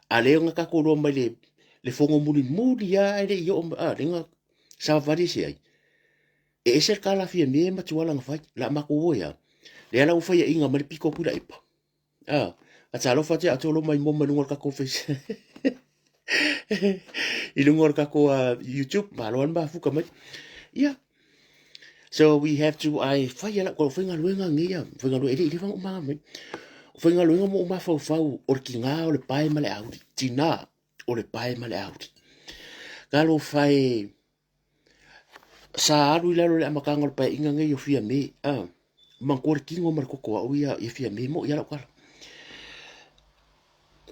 S1: A lea na tatou iloa mai le, le fono mulimuli lava ae le i oo, a, lea na savavali ese ai. E ese le tala a Fiame ma Tuala na fai, la matou o e a. Lea la ua faiaina mai le pito o Tuilaepa. Ah, a talofa atu ia outou lo mai moma i luga o le tatou face i luga o le tatou YouTube, malo lava le mafuta mai. Yeah. So we have to, ai fai ala ko faigaluega nei ia, faigaluega e le i leva ona ou malaga mai. O faigaluega mo ou mafaufau o le tiga o le pae ma le auli, tina o le pae ma le auli. Talofa e Sa alu i lalo i le amataga o le paeaiga nei o Fiame, a, manatua le tino ma le toto o au ia, ia Fiame, e moni lava lau tala.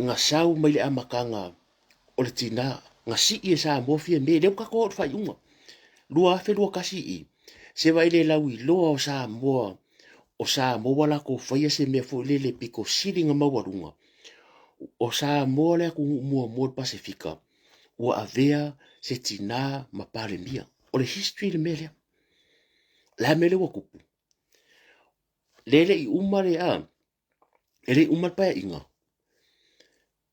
S1: Na sau mai le amataga o le tina, na sii e Samoa Fiame, lea ua tatou oo i le faaiuga, 2021 i i, se vaai i le lauiloa o Samoa, o Samoa ua latou faia se mea foi lele pito sili ona maualuga, o Samoa le atunuu muamua o le Pasefika ua avea se tina ma Palemia. O le history le mea lea. O le a mea lea ua tupu? Le le i uma le a, e le i uma le paeaiga.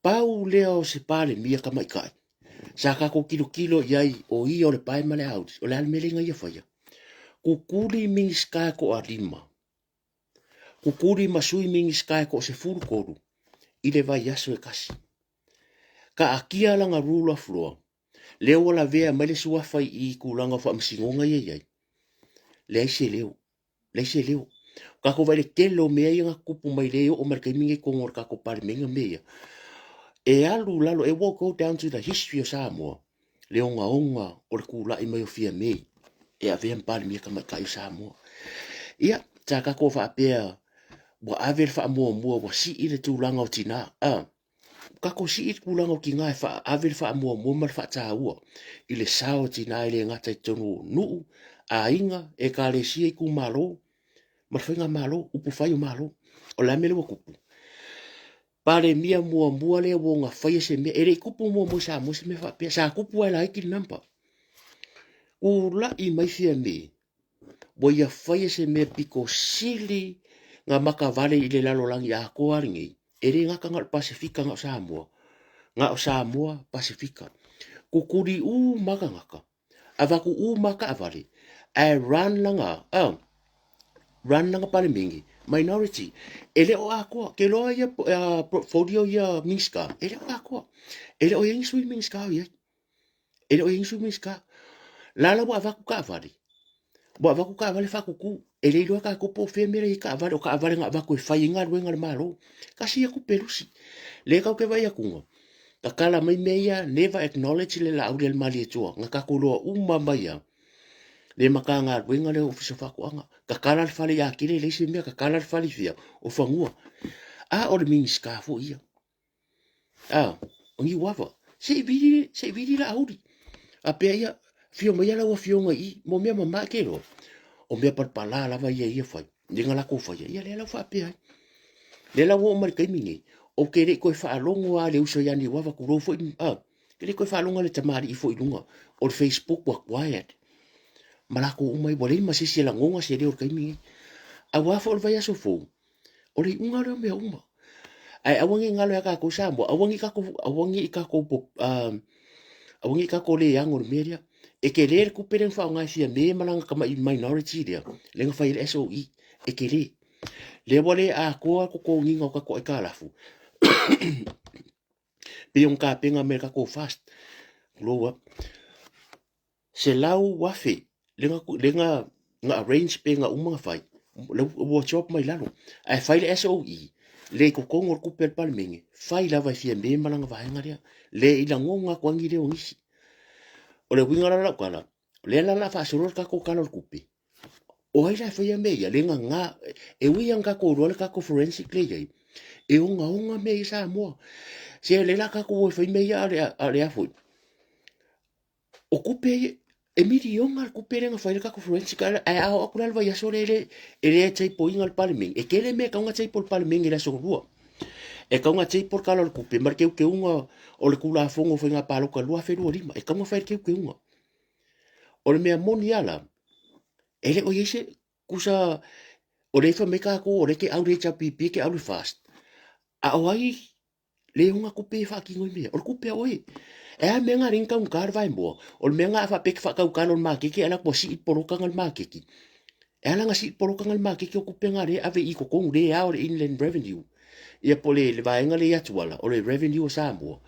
S1: Pau lea o se Palemia tamaitai sa tatou tilotilo i ai o ia o le pae ma le auli, o le a le mea lea na ia faia? Tutuli Minisita e toalima, tutuli ma sui Minisita e toa-13 i le vaiaso e tasi. Taatia lana rule of law, lea ua lavea mai le suafa i tulaga o faamasinoga ia e i ai, leai se leo. Leai se leo. O tatou vaai i le tele o mea ia na tutupu mai lea e oo mai le taimi nei i totonu o le tatou Palemene mea ia. E alu i lalo, it will go down to the history o Samoa, le ogaoga o le tulai mai o Fiame e avea ma Palemia Tamaitai o Samoa. Ia, sa tatou faapea ua ave le faamuamua ua sii le tulaga o tina, a, Tatou sii le tulaga o tina e ave le faamuamua ma le faataua i le sao o tina e le gata i totonu o nuu, aiga, ekalesia, itumalo ma le faigamalo, upufai o Malo. O le a le mea lea ua tupu? Palemia muamua lea ua ona faia se mea, e le i tupu muamua i Samoa se mea faapea, sa tupu lava e laiti le number. Tulai mai Fiame, ua ia faia se mea pito sili na matavale i le lalolagi atoa lenei, e le gata na o le Pasefika na o Samoa, na o Samoa Pasefika. Tutuli uma tagata, avatu uma taavale, ae run lana, run lana Palemene, minority, e le o atoa. Ke loa ia portfolio ia Minista, e le o atoa. E le o i ai ni sui Minista o i ai. E le o i ai ni sui Minisita. La la ua avatu taavale, ua avatu taavale faatutu. E le iloa tatou po o fea mea la i ai taavale, o taavale na avatu e fai ai galuega a le Malo. Tasi ia tupe lusi. Lea tatou te vaai atuga, tatala mai mea ia, never acknowledge le Laauli a le Malietoa, na tatou iloa uma mai lava le Matagaluega lea o Ofisa o Faatoaga. Tatala le fale ia Kele, leai se mea, tatala le fale i fea, o Fanua. A o le Minisita foi ia. A, o Niuava. Se i vili, se i vili Laauli. A pea ia, afio mai lau afioga i i, mo mea mama e ke loa. O mea palapala lava ia ia fai, le na latou faia, ia lea la ua faapea ai. Lea la ua oo mai le taimi nei, ou te le i toe faalogo lava i le uso ia Niuava, tulou foi, a, te le i toe faalogo i le tamalii foi i luga o le Facebook ua quiet. Ma latou uma ai, ua leai ma se isi e lagona se leo i le taimi nei. Aua foi o le vaiaso fou, O le iuga lea o mea uma. Ae aua ne i galo ia tatou Samoa, aua ne i tatou, aua ne i tatou, aua ne i tatou le ano i le mea lea. E tele le tupe lea na faaaoga e Fiame ma lana tamai minority lea, lea na fai ai le SOE, e tele. Lea ua le atoa le totogiina o tatou aitalafu, pei ona tapena mai e le tatou FAST, tulou lava. 100,000 lea na na arrange pe na uma ona fai, lea ua drop mai lalo. Ae fai le SOE, le i totonu o le tupe a le Palemene, fai lava e Fiame ma lana vaega lea. Le i lagona atu ai ni leo o nisi. O le uiga la o lau tala, o lea la o le a faasolo le tatou Tala o le Tupe, o ai la e faia mea ia? Le gaga, e ui lava ina tatou iloa le tatou forensic lea e i ai, e ogaoga mea ia i Samoa. Se o lea o le a tatou o e fai mea ia a o le a foi? O tupe ia, e miliona le tupe lea na fai ai le tatou forensic ae a oo atu la i le vaiaso lea e le, e le table ina le Palemene, e tele mea e tatau ona table i le Palemene i le aso Lua. E tatau ona table le Tala o le Tupe ma le teuteuga o le Tulafono o Faiga Palota 2025, e tatau ona fai le teuteuga. O le mea moni lava la, e le o i ai se kusa, o lea e fai mai tatou o lea e te au le HRPP e te au le FAST, a o ai Le ona tupe e faatino ai mea. O le tupe a oe. E a mea nga le taugata le vaemoa? O le mea nga a faapea e te faatautalo i le maketi ae latou sii le poloka nga i le maketi. E ala ona sii le poloka nga i le maketi o tupe nga lea e ave i totonu le ao le Inland Revenue. Ia po o le vaega lea i Atuala, o le revenue a Samoa.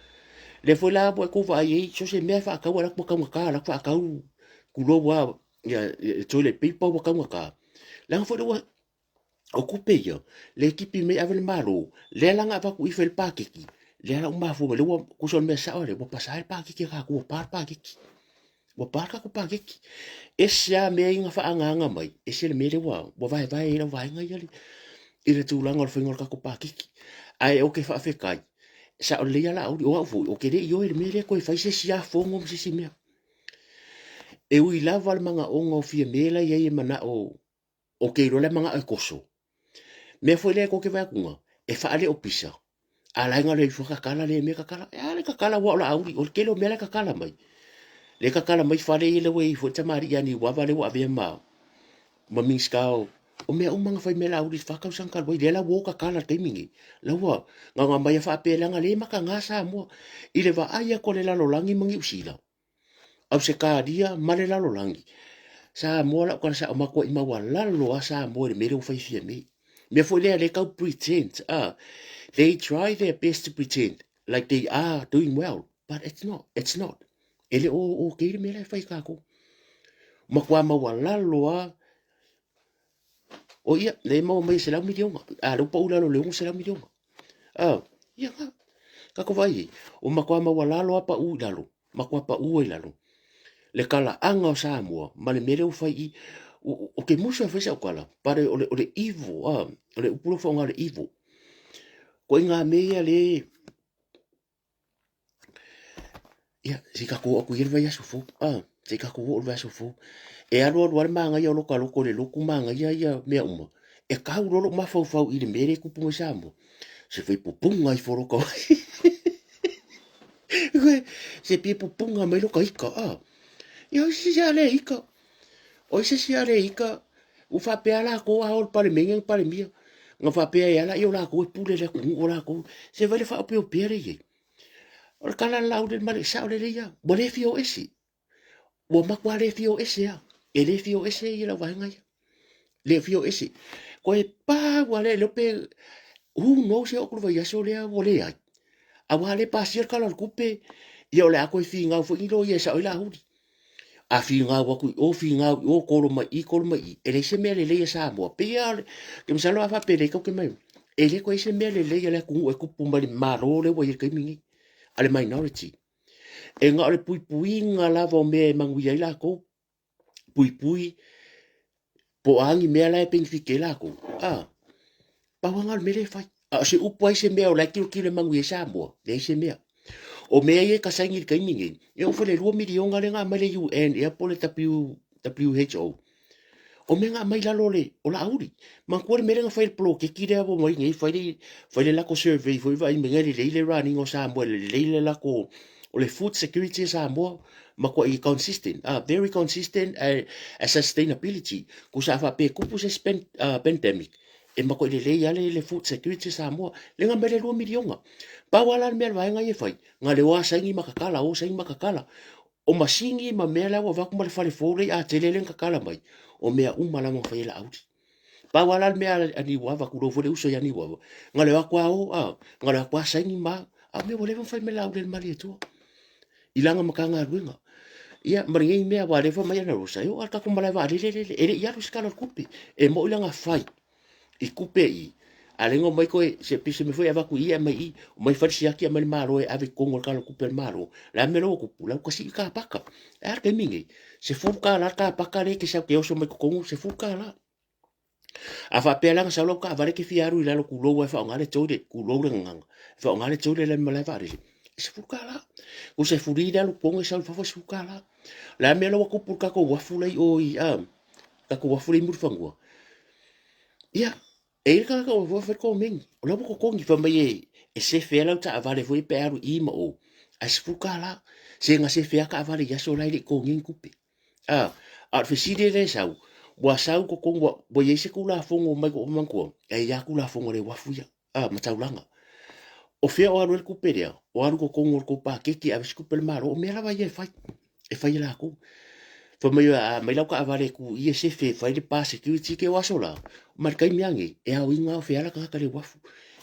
S1: Lea foi la ua tou vaai ai, so o se mea e faatau a latou ua taugata, latou faatau, tulou lava, ia le toilet paper ua taugata. Leaga foi lea ua O tupe ia, lea e tipi mai ave le Malo, lea la na avatu i fai le paketi, lea la ua mafua mai, lea ua, tusa o le mea sao lea, ua pasa ai le paketi a tatou, ua pa le paketi. Ua pa le tatou paketi. Ese lava mea ia na faaagaaga mai, ese le mea lea ua, ua vaevae ai lau vaega ia i le tulaga o le faiga o le tatou paketi. Ae ou te faafetai, sao lelei lava Laauli, o au foi, ou te le i ioe i le mea lea toe fai se isi lava fono ma se isi mea. E ui lava le manaoga o Fiame la e i ai e manao Ou te iloa la e manao e toso. Mea foi lea tou te vaai atu na, e faale-ofisa, a la e galo ifo tatala lea mea tatala. E a le tatala aua o Laauli, o le tele o mea la e tatala mai. Lea e tatala mai fale ia lea ua i ai foi le tamalii ia Niuava lea ua avea ma ma Minisita o o mea uma na fai mai e Laauli i le fa tausaga talu ai, lea la ua o tatala i le taimi lenei. La ua na ona aumai lava faapea leaga o lea e mataga Samoa i le vaai atu a le lalolagi ma Niu Sila, Ausetalia ma le lalolagi, Samoa o lau tala sao, matuai maualalo lava Samoa i le mea lea ua fai e Fiame. O le mea foi lea o lea e tau pretend, they try their best to pretend like they are doing well, but it's not, it's not. E le o okay le mea la e fai e tatou. Matua maualalo lava. O ia, lea e maua mai e $100 miliona, a lea ua pau i lalo o le $600 miliona. Ia na, tatou vaai i ai, ua matua maualalo lava pau i lalo, matua pau ai i lalo le talaaga o Samoa ma le mea lea ua fai i i. Ou te musu e fai sau tala, but o le evil, o le upu lea ua faaaoga o le evil. Ituaiga mea ia lea Ia, se i tatou oo atu i ia le vaiaso fou, se i tatou oo i le vaiaso fou. E alu alu lava le manaia o lota loto i le lotu manaia ia mea uma, e tau loa lou mafaufau i le mea lea e tupu mai Samoa, se fai pupuga ifo lota se pia pupuga mai lota ika, Ia o se isi a le ika, o se isi a le ika, ua faapea latou a o le Palemene ni Palemia, na faapea e ala ia o latou e pule i le atunuu o latou, se vaai le faaopeopea lea e i ai. O le tala a le Laaulialemale, e sao lelei lava, ua le fia o ese, ua matua le fia o ese lava, e le fia o ese ia lau vaega ia, le fia o ese. Toe pau lava lea, le iloa pe, who knows e oo atu i le vaiaso lea ua leai. Aua o lea e pasia le Tala o le Tupe, ia o le a toe finau foi ni loia e sao ai Laauli. A finau atu i o, finau i o, kolo mai i, kolo mai i, e leai se mea lelei a Samoa. Pei lava, ou te masalo a faapea lelei tatou te mai, e le toe i ai se mea lelei a le atunuu e tupu mai le Malo lea ua i ai i le taimi lenei, a le minority. E na o le puipuiga lava o mea e manuia ai latou, puipui po o a ni mea la e penefiti ai latou, a, pau lava lena o le mea lea e fai. A o se upu ai se mea o la e tilotilo e manuia ai Samoa, leai se mea. O mea ia e kasaini i le taimi lenei, e oo foi i le 2 miliona lea na aumai le UN ea po o le WHO, o mea na aumai i lalo o le o Laauli. Manatua le mea lea na fai i le poloketi lea ua omai nei fai le fai le latou survey foi vaai mai lelei le run ina o Samoa, lelei le latou o le food security a Samoa, matuai consistent, very consistent and sustainability. Tusa a faapea e tupu se isi pandemic, e matuai lelei lava le food security a Samoa. Lea na aumai le 2 miliona. Pau lava la le mea a le vaega ia e fai, na o le o lava saini ma tatala, o saini ma tatala. O masini ma mea la ua avatu ma le fale fou lea i Atele lea na tatala mai, o mea uma lava na fai e Laauli. Pau lava la le mea a Niuava, tulou foi le uso ia Niuava, na o le o atu lava o, a, na o le o atu lava saini ma, a o mea ua leva ona fai mai e Laauli e le Malietoa i lana Matagaluega. Ia, ma lenei mea, aua o lea fai mai ana Rosa, e oo lava i le tatou malae vaalele lele, e le i alu se tala o le tupe. E moni la na fai i tupe i, a o lea na omai toe, se pei se mea foi e avatu i i aumai i i, omai fai le siaki aumai le Malo e ave i totonu o le Tala o le Tupe a le Malo. O le a le mea la ua tupu? La ua sii le car paka. E a le taimi lenei? $10 le car paka lea e te sau e te oso mai totonu, $10. A faapea la na sau lau taavale e te fia alu i lalo tulou lava e faaaoga le toilet, tulou le gagana, e faaaoga le toilet la i le malae vaalele, e $10. Tusa e free le alu i totonu e sau i fafo e $10. O le a le mea la ua tupu i le tatou uafu la i o i, tatou uafu la i Mulifanua? Ia, e i ai le tagata ua fai le komeni, o la ua totogi, fai mai e sefe ai lau taavale foi pe a alu i i ma o, ae $10. Se na sefe lava taavale i aso la e le i totogia ni tupe. A, a o le fesili lea e sau, ua sau totonu, ua i ai se Tulafono mai lou manatua, e i ai lava Tulafono a le uafu ia, a, ma taulaga. O fea o alu ai le tupe lea? O alu i totonu o le tou paketi e ave se tupe a le Malo. O mea lava ia e fai, e fai e latou. Fai mai a aumai lau taavale e tu i e sefe e fai le pa security ke o aso la, ma le taimi lava lenei, e aoina lava o fea la tagata i le uafu.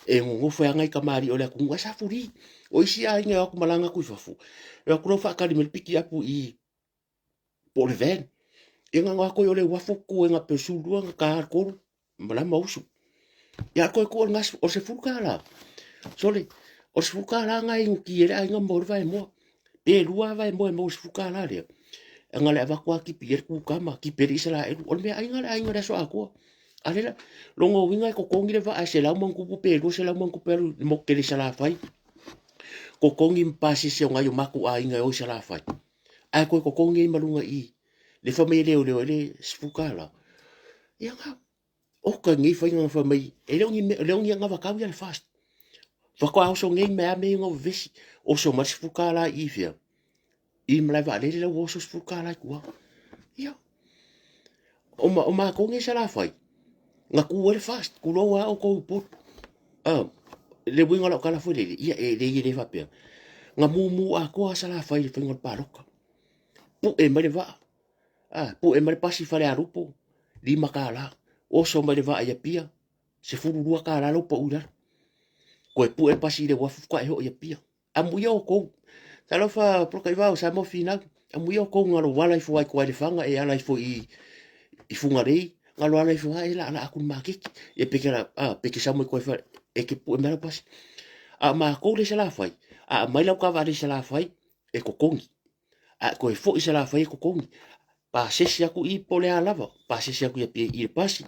S1: E nonofo ai lava nai tamalii o le atunuu, ae sa free. O isi aiga e o atu malaga atu i fafo, e o atu loa faatali mai le pikiapu i po o le van. Ia na ona o atu ai o le uafu tu ai na pe 12 na ta 3 malama usu. Ia koe ku o le gas o le $10. Sole, o le $10 na e inuti ai le aiga mo le vaemoa. Pe lua vaemoa e maua i le $10 lea. E na o le avatu lava tipi i ai le kukama, tipi ai le Isaraelu. O le meaaiga a le aiga i le aso atoa. A lea la, lona uiga e totogi le vaa e selau ma ona tupu pe 200 ma ona tupu e alu i le motu tele i Salafai. Totogi ma pasese o nai o matou aiga e o i Salafai. Ae toe totogi ai ma luga i i. Le fai mai e leoleo ai le $10. Ia na, oka nei faiga na fai mai, e le o ni mea, e le o ni anavatau ia le FAST. Faatoa oso nei mea a mea ia na vevesi. Oso mai le $10 i i fea? I le malae vaalele la ua oso $10 i tua. Ia, o, ma, o matou nei Salafai, na tu ai le FAST, tulou a outou i Upolu. Ah, le uiga o lau tala foi lele, ia e leai e le faapea. Na mumu atoa Salafai i le faiga o le palota. Pue mai le vaa, ah, pue mai le pasi i Falealupo, $5. Oso mai le vaa i Apia, $12 lau pau i lalo. Toe pue le pasi i le uafu faatoa e oo i Apia. Amuia outou. Talofa Polataivao Samoa Finau. Amuia outou na lou ala ifo ai tua i Lefaga e ala ifo i i Fugalei, na lou ala ifo ai la ala atu i le maketi. Ia pe ke la a pe ke sau mai tua i fale e ke pue mai lau pasi. A o matou le i Salafai, a aumai lau taavale i Salafai e totogi. A e toe foi i Salafai e totogi. Pasese atu i po o le a lava, pasese atu i Apia i le pasi.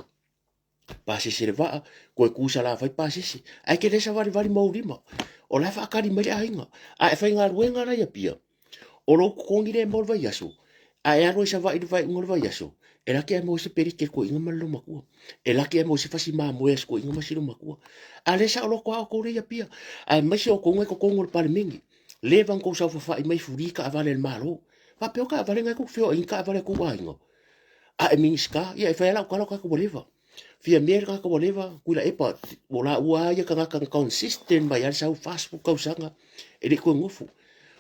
S1: Pasese le vaa, toe tu i Salafai pasese. Ae te le savalivali ma ou lima. O la e faatali mai le aiga. A e faigaluega la i Apia, o lou totogi lea e maua i le vaiaso, a e alu ai i Savaii i le faaiuga o le vaiaso, e laki ae maua se peleke a le toeaina ma le loomatua. E laki ae maua se fasi mamoe a si toeaina ma si loomatua. A lea e saoloto lava outou lea i Apia, aemaise outou na i totonu o le Palemene. Leva ona outou saofafai mai fuli taavale a le Malo. Faapea o taavale na e tou te feoai ai ni taavale a outou aiga. A e Minisita, ia e fai lava lau tala o tagata ua leva. Fiamē le tagata ua leva, Tuilaepa, o laua lava ia tagata na consistent mai lava le sau 40 tausaga e le i toe nofo.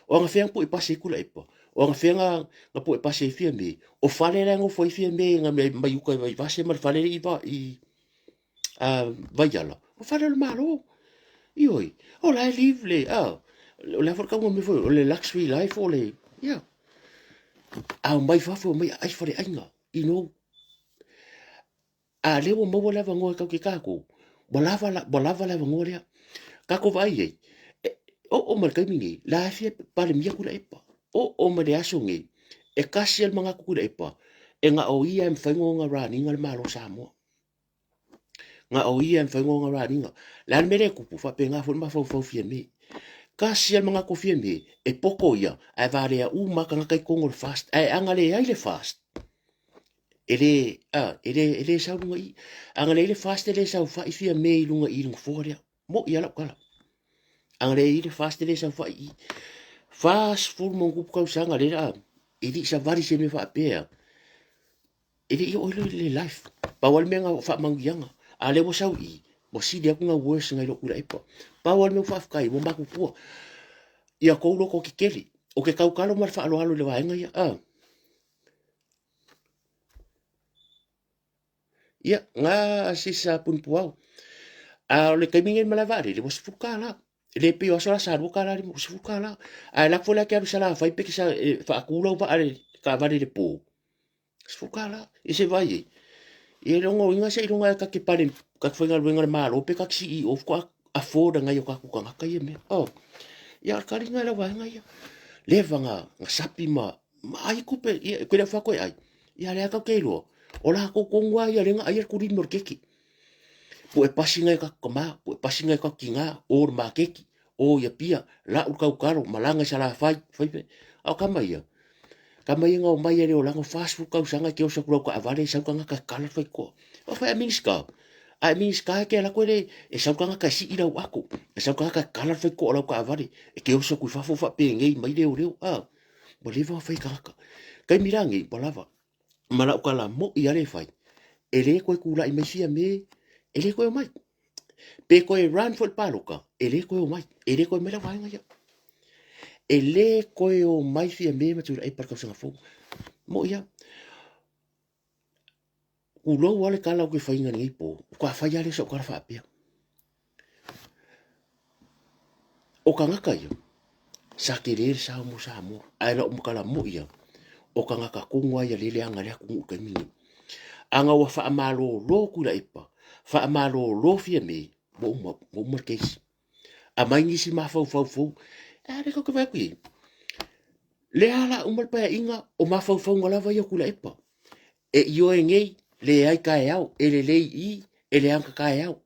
S1: O anafea na pue pasi ai Tuilaepa? O anafea na, na pue pasi ai Fiamē? O fale la e nofo ai Fiamē na mai uta i Vaivase ma le fale i, i Vaiala, o fale o le Malo. Ioe, o la e live le, o le a foi le tauga o mea foi, o le luxury life o le, ia. A omai fafo, omai aai faleaiga, you know. A lea ua maua le avanoa e tau ke kākou, ua lava, ua lava le avanoa lea. Kākou vaai ai, e, oo mai le taimi nei, la e fia palemia Tuilaepa. Oo mai le aso nei, e kasi le manatu Tuilaepa, e na o ia e mafai ona run ina le Malo o Samoa. Na o ia e mafai ona run ina. Le a le mea lea e tupu, faapena foi le mafaufau Fiame. Tasi lava le manatu o Fiame, e poto ia, ae valea uma lava tagata i totonu o le FAST. Ae ana leai le FAST, e le, a, e le, e le sau luga i i. Ana leai le FAST e le saofai Fiame i luga i i le nofoa lea. Mo'i lava lau tala. Ana leai le FAST e le saofai i i. 40 ma ona tupu tausaga lea, a, e le i savali se mea faapea. E le i oo i le life. Pau lava le mea na faamanuiaga. A lea ua sau i i, ua sili atu ona worse nai lo Tuilaepa. Pau lava le mea ua faafetai, ua matutua. Ia tou loto tetele. Ou te tautalo ma le faaaloalo i le vaega ia. Ah. Ia, na sisa punipuao. A o le taimi nei i le malae vaalele, ua $10. E le pei o aso la sa $2 lima, ua $10. Ae lafo foi la e te alu i Salafai pe te sa, e faatu lau vaa le taavale i le po, $10. Ia se i vaai i ai. Ia le logoina seiloga e ta te pale, ta te faigaluega i le Malo pe ta te CEO faatoa afford e nai o tatou tagata ia mea. Oh. Ia o le tali lena i lau vaega ia. Leva na, na sapi ma, ma ai tupe, ia, e le o fai atu e ai. Ia lea tatou te iloa, o latou tonu lava ia lea na aia le kulimi o le keke. Pue pasi nai o tatou tama, pue pasi nai o tatou tina, o le maketi, o i Apia, lau le tautalo, malaga i Salafai, fai mea. A o tama ia, tama ia na omai e le olaga, 40 tausaga e te oso atu lau taavale, e sau tagata e kala le faitotoa. O fai a Minisita, a e Minisita e te alu atu e le, e sau tagata e sii lau ato, e sau tagata e kala le faitotoa o lau taavale, e te oso atu i fafo faapenei mai leoleo. A, ua leva ona fai e tagata. Taimi la nei, ua lava. Ma lau tala mo'i lava lea e fai, e le toe tulai mai Fiame, e le toe omai. Pe toe run foi le palota, e le toe omai, e le toe omai lau vaega ia. E le toe omai Fiame ma Tuilaepa i le tausaga fou. Mo'i lava. Tulou lava le tala ou te faiina i lenei po, faatoa fai lava lea o sau tala faapea. O tagata ia, sa tele le sao mo Samoa, ae lau tala moi ia, o tagata tonu lava ia lea e leaga ai le atunuu i le taimi lenei. Ana ua faamalolo Tuilaepa, faamalolo Fiame, ua uma, ua uma le case. Aumai nisi mafaufau fou, a lea tatou te vaai atu i ai, lea o le a uma le Paeaiga, o mafaufauga lava ia o Tuilaepa. E ioe nei, leai taeao, e lelei i i, e leaga taeao.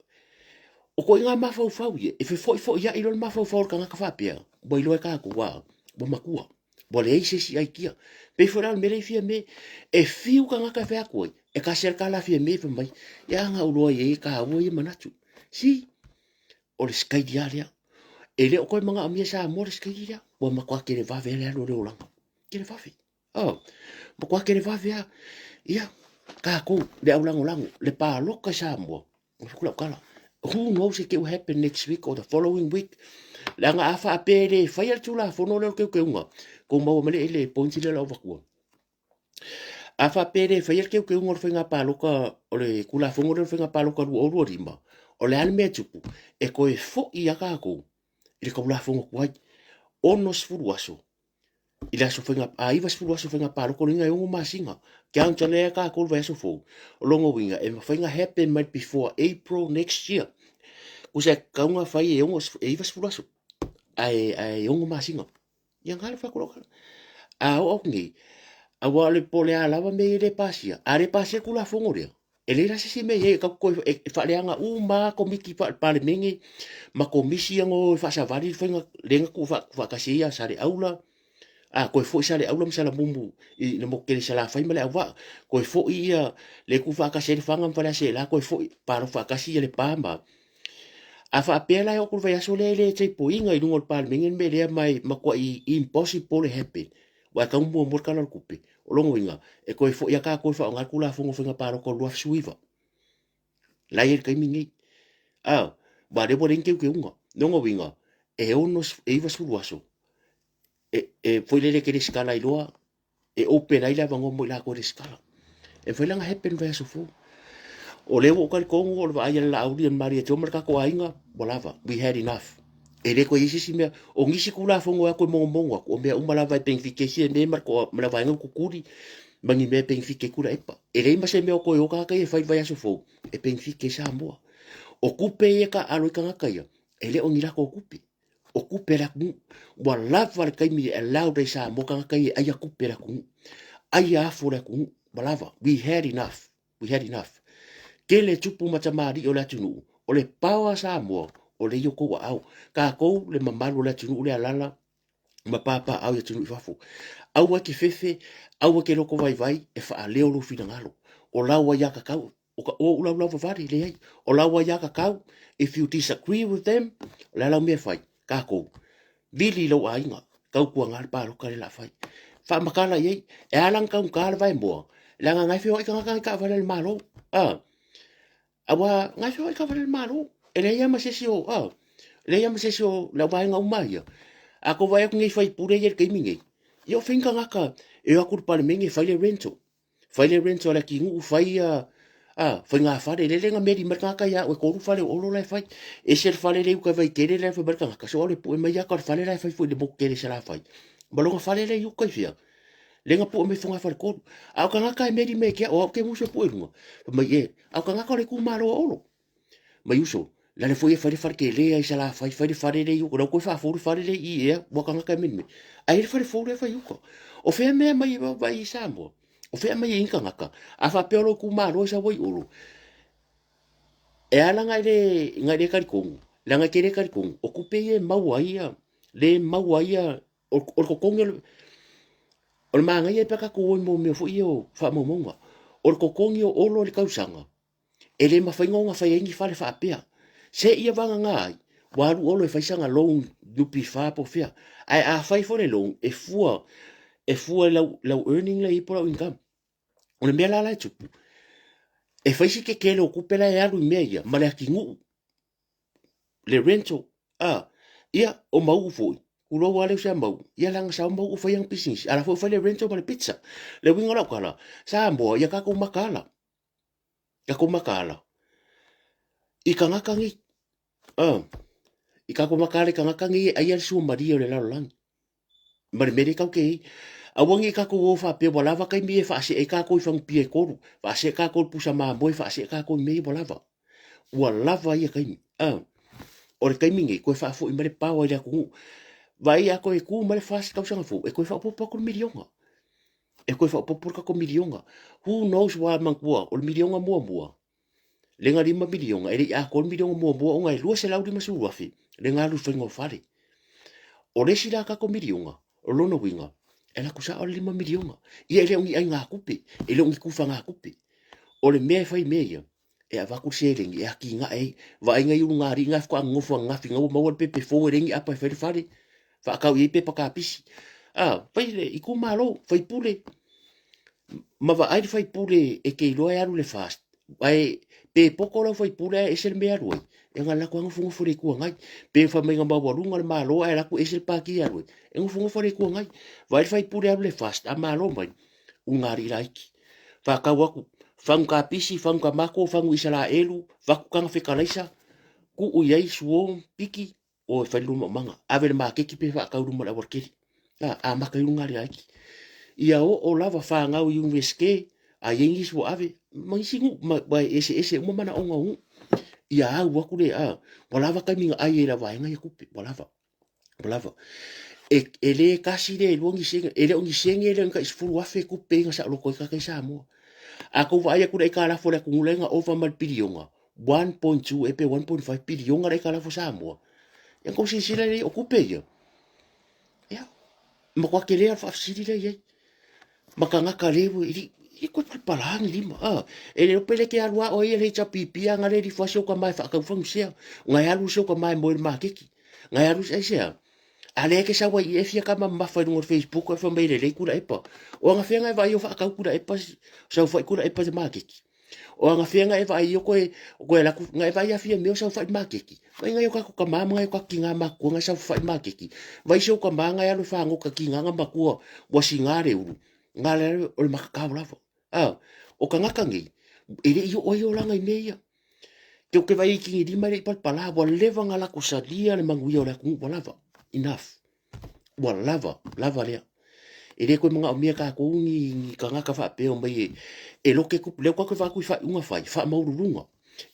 S1: O ituaiga mafaufau ia, e fefoifoiai loa le mafaufau o le tagata faapea, ua iloa e tatou, a, ua matua, ua leai se isi aikia. Pei foi la o le mea lea i Fiame, e fiu tagata e fai atu ai, e tasi lava le tala a Fiame fai mai, ia na ou iloa i ai e taua ia manatu. Si, o le sikaili lava lea. E le o toe manaomia e Samoa le sikaili lea, ua matua televave lava le alu o le olaga. Televave. Oh, matua televave lava. Ia, tatou, le au lagolago, le palota i Samoa, o lau tala, who knows it will happen next week or the following week. Leaga a faapea e le faia le Tulafono lea o le teuteuga, tou maua mai le, le point lea o le a ou avatua. A faapea e le faia le teuteuga o le faiga palota o le Tulafono lea o le faiga palota 2025, o le a le mea e tupu? E toe foi lava tatou i le Tulafono tuai, 60 aso i le aso faiga, a 90 aso faiga palota, o lona uiga e 6 masina. Count lea tatou i le vaiaso fou, o lona uiga e mafai ona happen mai before April next year. Tusa e tatau ona fai e 90 aso, ae, ae 6 masina. Ia ngā le whakuro kara. A o au nei, aua o le po le a lava me i le pasia. A le pasia kula fongo lea. E leai la se isi mea i ai e tatou toe e faaleaga uma lava Komiti Faale-Palemene ma Komisi ia na o e faasavali le faiga lea na tuufaatasi ai ia Saleaula, a toe foi Saleaula ma Salamumu i le motu tele i Salafai ma Leauvaa, toe foi ia lea e tuufaatasi ai Lefaga ma Faleaseela, toe foi palota faatasi ia Lepa ma A faapea la e oo atu i le vaiaso lea e le table ina i luga o le Palemene le mea lea ma e matuai impossible e happen, aua e tatau ona muamua le Tala o le Tupe. O lona uiga, e toe foi lava tatou e faaaoga le Tulafono o Faiga Palota o le 2019. La e i ai i le taimi lenei. A, aua o lea ua leai ni teuteuga. O lona uiga, e 90 aso e, e foi lele e te resitala ai loa, e open ai le avanoa mo i latou e resitala. E mafai la ona happen i le vaiaso fou. O lea ua ou talitonu o le vaai a le Laauli a le Malietoa ma le tatou aiga, ua lava, we had enough. E le toe i ai se isi mea. O nisi Tulafono e o atu e mogomogo atu, o mea uma lava e benefit ai CMA ma le vaega tutuli ma ni mea e benefit ai Tuilaepa. E leai ma se mea o toe o tagata ia e fai i le vaiaso fou e benefit ai Samoa. O tupe ia e taaalo ai tagata ia, e le o ni latou tupe. O tupe a le atunuu. Ua lava le taimi e allowed ai Samoa tagata ia e aia tupe a le atunuu. Aia afu o le atunuu. Ua lava. We had enough. We had enough. Tele tupu ma tamalii o le atunuu, o le pao a Samoa, o lea i o tou aao. Tatou le mamalu o le atunuu le alala ma papaaao i atunuu i fafo. Aua e te fefe, aua e te lotovaivai e faaleo lou finagalo. O lau aiatatau, o ka ou laulauavavale, leai. O lau aiatatau, if you disagree with them, o le a lau mea e fai? Tatou, vili i lou aiga, tautuaga le palota lea o le a fai. Faamatala i ai, e ala la ona taugata le vaemoa, leaga na e feoai tagata i taavale a le Malo. A, aua na e feoai taavale a le Malo. E leai lava ma se isi o, a, leai lava ma se isi o le auvaega uma ia. A tou vaai atu nei i faipule ia i le taimi nei, ia o fea ni tagata e o atu i le Palemene e fai le rental. Fai le rental a le atinuu, fai ia a, faigafale, lele na meli mai le tagata ia au e tolu fale o Olo la e fai. Ese le fale le i uka i Vaitele la e fai mai le tagata, so au le pue mai ata o le fale la e fai foi i le motu tele i Salafai. Ma lona fale la i uka i fea? Le na pue mai Fogafaletolu. A o tagata e meli mai ia te au, o au ke musu e pue i luga. Fai mai e, a o tagata o le itumalo o Olo. Mai uso, la le foi e fai le fale tele ai Salafai, fai le fale le i uka, la ua toe faafou le fale le i ea, ua tagata e meli mai. Ae i ai le fale fou lea e fai i uka. O fea mea mai e vaai i Samoa? O fea mai ai tagata? A faapea o lou itumalo e sau ai Olo, e ala na i le, na i le talitonu, leaga e te le talitonu, o tupe ia e maua ai ia, le maua ai ia, o, o le totogi o le, o le manaia pe a tatou o i mea foi ia o faamaumauga. O le totogi o Olo i le tausaga, E le mafai ona fai ai ni fale faapea. Se ia vagana ai, ua alu Olo e fai sana loan NPF po o fea. Ae a fai foi le loan, e fua, e fua i lau, lau earning la e i ai po o lau income. O le mea la la e tupu, e fai si tetele o tupe la e alu i mea ia ma le atinuu, le rental, a, ia, o Mauu foi, tulou lava le uso ia Mauu, ia leaga sa o Mauu fai ana pisinisi, a o la foi ua fai le rental ma le pizza. Le uiga o lau tala, Samoa, ia tatou mataala, tatou mataala i tagata nei, a, i tatou mataala i tagata nei e aia le suamalie o le lalolagi ma le mea lea tatou te i ai. Aua ne i tatou o faapea ua lava taimi e faasee ai tatou i fagupia e tolu, faasee tatou i le pusa mamoe, faasee tatou i mea ia ua lava. Ua lava ia taimi. A, o le taimi nei, toe faafoi mai le power i le atunuu. Vaai a toe tu mai le FAST tausaga fou, e toe faaopoopo atu le miliona. E toe faaopoopo le tatou miliona. Who knows why manatua, o le miliona muamua, lea na lima miliona, e le i atoa le miliona muamua ona e $250,000 lea na alu i le faiga o fale. O le isi la tatou miliona, o lona uiga, e alu atu sao le lima miliona. Ia e le o ni aigatupe, e le o ni tufagatupe. O le mea e fai i mea ia, e avatu le seleni e atinae ai. Vaai nai ulugalii na faatoa nonofo ananafi na ua maua le pepe fou e leai ni apa e fai le fale, faatau i ai pepa kapisi. A, fai le itumalo, faipule, ma vaai le faipule e te iloa e alu i le FAST, ae pe poto lau faipule ae ese le mea e alu ai, e na alu atu lava nofonofo i le Itu Agai. Pe fai mai na maualuga le Malo ae alu atu ese le pati e alu ai, e nofonofo i le Itu Agai. Vaai le faipule e alu i le FAST, a malo mai, ulugalii laiti. Faatau atu, fagu kapisi, fagu tamato, fagu Isaraelu, avatu taga fetalaisa, tuu i ai suo, piki, o e fai le lua maumaga, ave i le maketi pe faatau i luma o le aualatele. A, amata ai luga laiti. Ia oo lava fanau i Iunivesite, a i ai nisi ua ave, ma nisi nuu, ma, ma e eseese uma manaoga o nuu. Ia au atu le, a, ua lava taimi na ai ai e le vaega ia tupe, ua lava, ua lava. E, e le tasi le lua ni sene, e le o ni sene, e le o ni tai 10,000 tupe ia na saoloto ai tagata i Samoa. A tou vaai atu i le aitalafu a le atunuu la e na ova ma le piliona, 1.2 ea pe 1.5 piliona le aitalafu a Samoa. Ia tou silasila lelei, o tupe ia, ia, matua tele lava le faafesili lea i ai. Ma tagata le ua, e le i toe palapala ni lima. Ah, e le iloa pe le te alu lava oe ia le HRPP a na le lifo lava si ou tama e faatau fagusea. Na e alu si ou tama e moe i le maketi. Na e alu, aisea? A lea e te sau ai i e fia tama mamafa i luga o le Facebook e fai mai e lelei Tuilaepa. O anafea na e vaai o faatau Tuilaepa, saofai Tuilaepa i le maketi? O anafea na e vaai o koe, o koe alu atu, na e vaai lava Fiamē o saofai i le maketi. Vaai nai o tatou tama ma nai o tatou tina matutua na e saofafai i le maketi. Vaai si ou tama na e alu e fagota tiga na matua ua siga le ulu, na le alu o le matatao lava. A, o tagata nei, e le i oo ai olaga i mea ia. Ke ou te vaai i tinilima e le i palapala, ua leva ona latou salia le manuia o le atunuu ua lava. Enough. Ua lava, lava lea. E le toe manaomia e tatou ni, ni tagata faapea omai e, e lote tupe. Lea ua tatou vaai atu i faaiuga fai, faamaualuluga.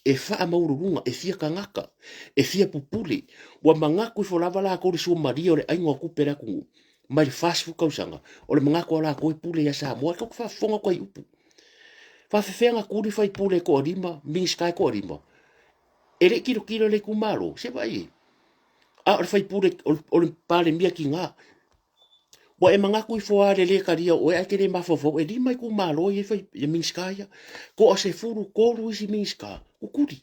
S1: E faamaualuluga, e fia tagata, e fia pupule. Ua manatu ifo lava latou i le suamalie o le aiga o tupe a le atunuu mai le 40 tausaga, o le manatu o latou e pule ia Samoa. E tatou te faafofoga atu ai i upu. Faafefea ona tuli faipule e toalima, Minisita e toalima, e le i tilotilo i le itumalo, se vaai i ai. A o le faipule, o le Palemia tiga. Ua e manatu ifo lava i le le talia o oe ae e te le mafaufau, e lima itumalo e i ai ia Minisita ia. Toa 13 isi Minisita, kukuli.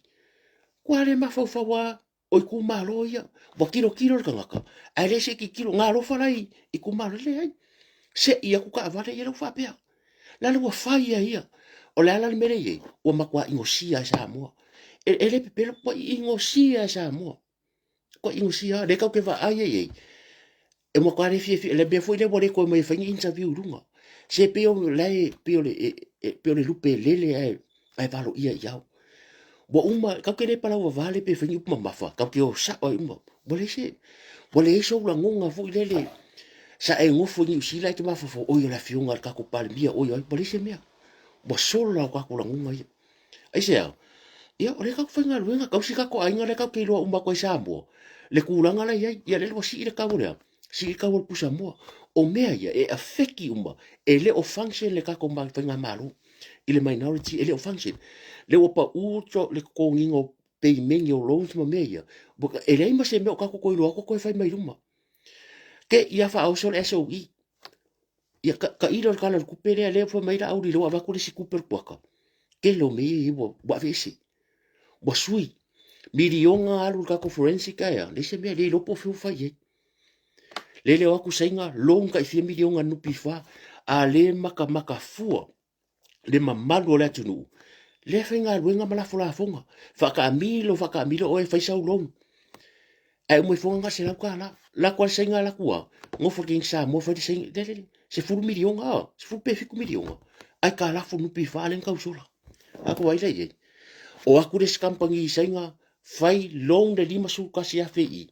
S1: Ua le mafaufau lava o itumalo ia. Ua tilotilo le tagata, ae le se i tilotilo. Na alofa la i itumalo, leai. Sei atu taavale ia lea ua faapea. La le ua fai a ia. O le a la le mea lea e i ai? Ua matua inosia e Samoa. E, e le pepelo, ua inosia e Samoa. Ua inosia, lea tatou te vaai ai i ai. E matua le fiafia, le mea foi lea ua le toe omai e fai ni interview i luga. Se pei o la e, pei o le, e, e, pei o le lupe lele ae, ae valoia i ao. Ua uma, tatou te le palauvavale pe fai ni upu mamafa, tatou te o sao ai uma. Ua leai se, ua leai sou lagona foi lele, sa e nofo i Niu Sila e te mafaufau, oi o le afioga i le tatou Palemia, oi oi, ua leai se mea. Ua sola o tatou lagona ia. Aisea? Ia, o lea tatou te faigaluega, tausi tatou aiga lea tatou te iloa uma atu ai Samoa, le tulaga la e i ai. Ia lea ua sii le tau o le a? Sii le tau o le pusamoa. O mea ia e affect uma, e le o function le tatou faigamalo i le minority, e le o function. Lea ua pau le totogiina o peimene o loans ma mea ia, e leai ma se mea o tatou toe iloa atu toe fai mai luma. Te i a faaoso le SOE. Ia, tailo le Tala o le Tupe lea, lea fai mai Laauli lea ua avatu le isi tupe o le kuata. Tele o mea ia e i ai ua aveese. Ua sui. Miliona alu i le tatou forensic ae a, leai se mea, le iloa po o fea ua fai i ai. Lele o atu Saina, loan tai fia miliona NPF, a le matamata fua le mamalu o le atunuu, lea e faigaluega ma lafo lafoga. Faataamilo, faataamilo oe e fai sau loan. Ae uma ifoga na o le $100. Lako a le Saina alu atu a, nofo i le Kini Samoa fai le Saina, le, le, le, 10 miliona a, 10 pe 7 miliona. Aitalafu NPF lea na tausola. A tou vaai la i ai. O atu le isi kamupani Saina, fai loan le 51,000 i i,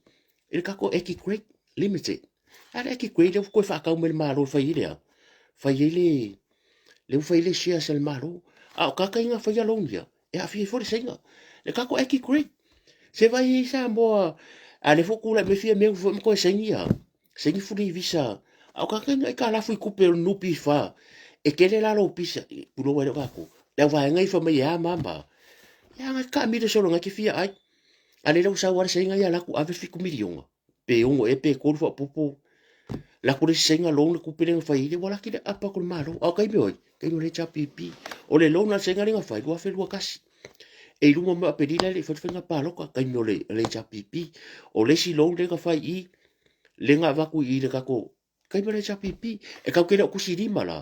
S1: i le tatou Etigrade Limited. A le Etigrade lea ua toe faatau mai le Malo e fai ai le a? Fai ai le, lea ua fai ai le shares a le Malo. A o tagata ia na faia loan ia, e aafia ai foi le Saina. Le tatou Etigrade. Se vaai ai Samoa, a lea foi ua tulai mai Fiamē ua foi ma toe saini ia, saini free visa. A o tagata ia na aitalafu i tupe o le NPF, e tele la lou pisa, pulou ai le o tatou. Le au vaega ia fai mai e a ma a ma a. Ia na taamilo solo na te fia ai. A lea ua sau lava le Saina ia alu atu ave le 7 miliona pe 6 ea pe 3 faaopoopo alu atu le isi Saina loan le tupe lea na fai ai ua laki le aapa atu le Malo. A o taimi o ai? Taimi o le HRPP. O le loan a le Saina lea na fai 2021. E i luma mai o Aperila e le i fai le faiga palota taimi o le HRPP. O le isi loan lea na fai i i lea na avatu i le tatou Kai ma le HRPP. E kau ke le o kusi lima la.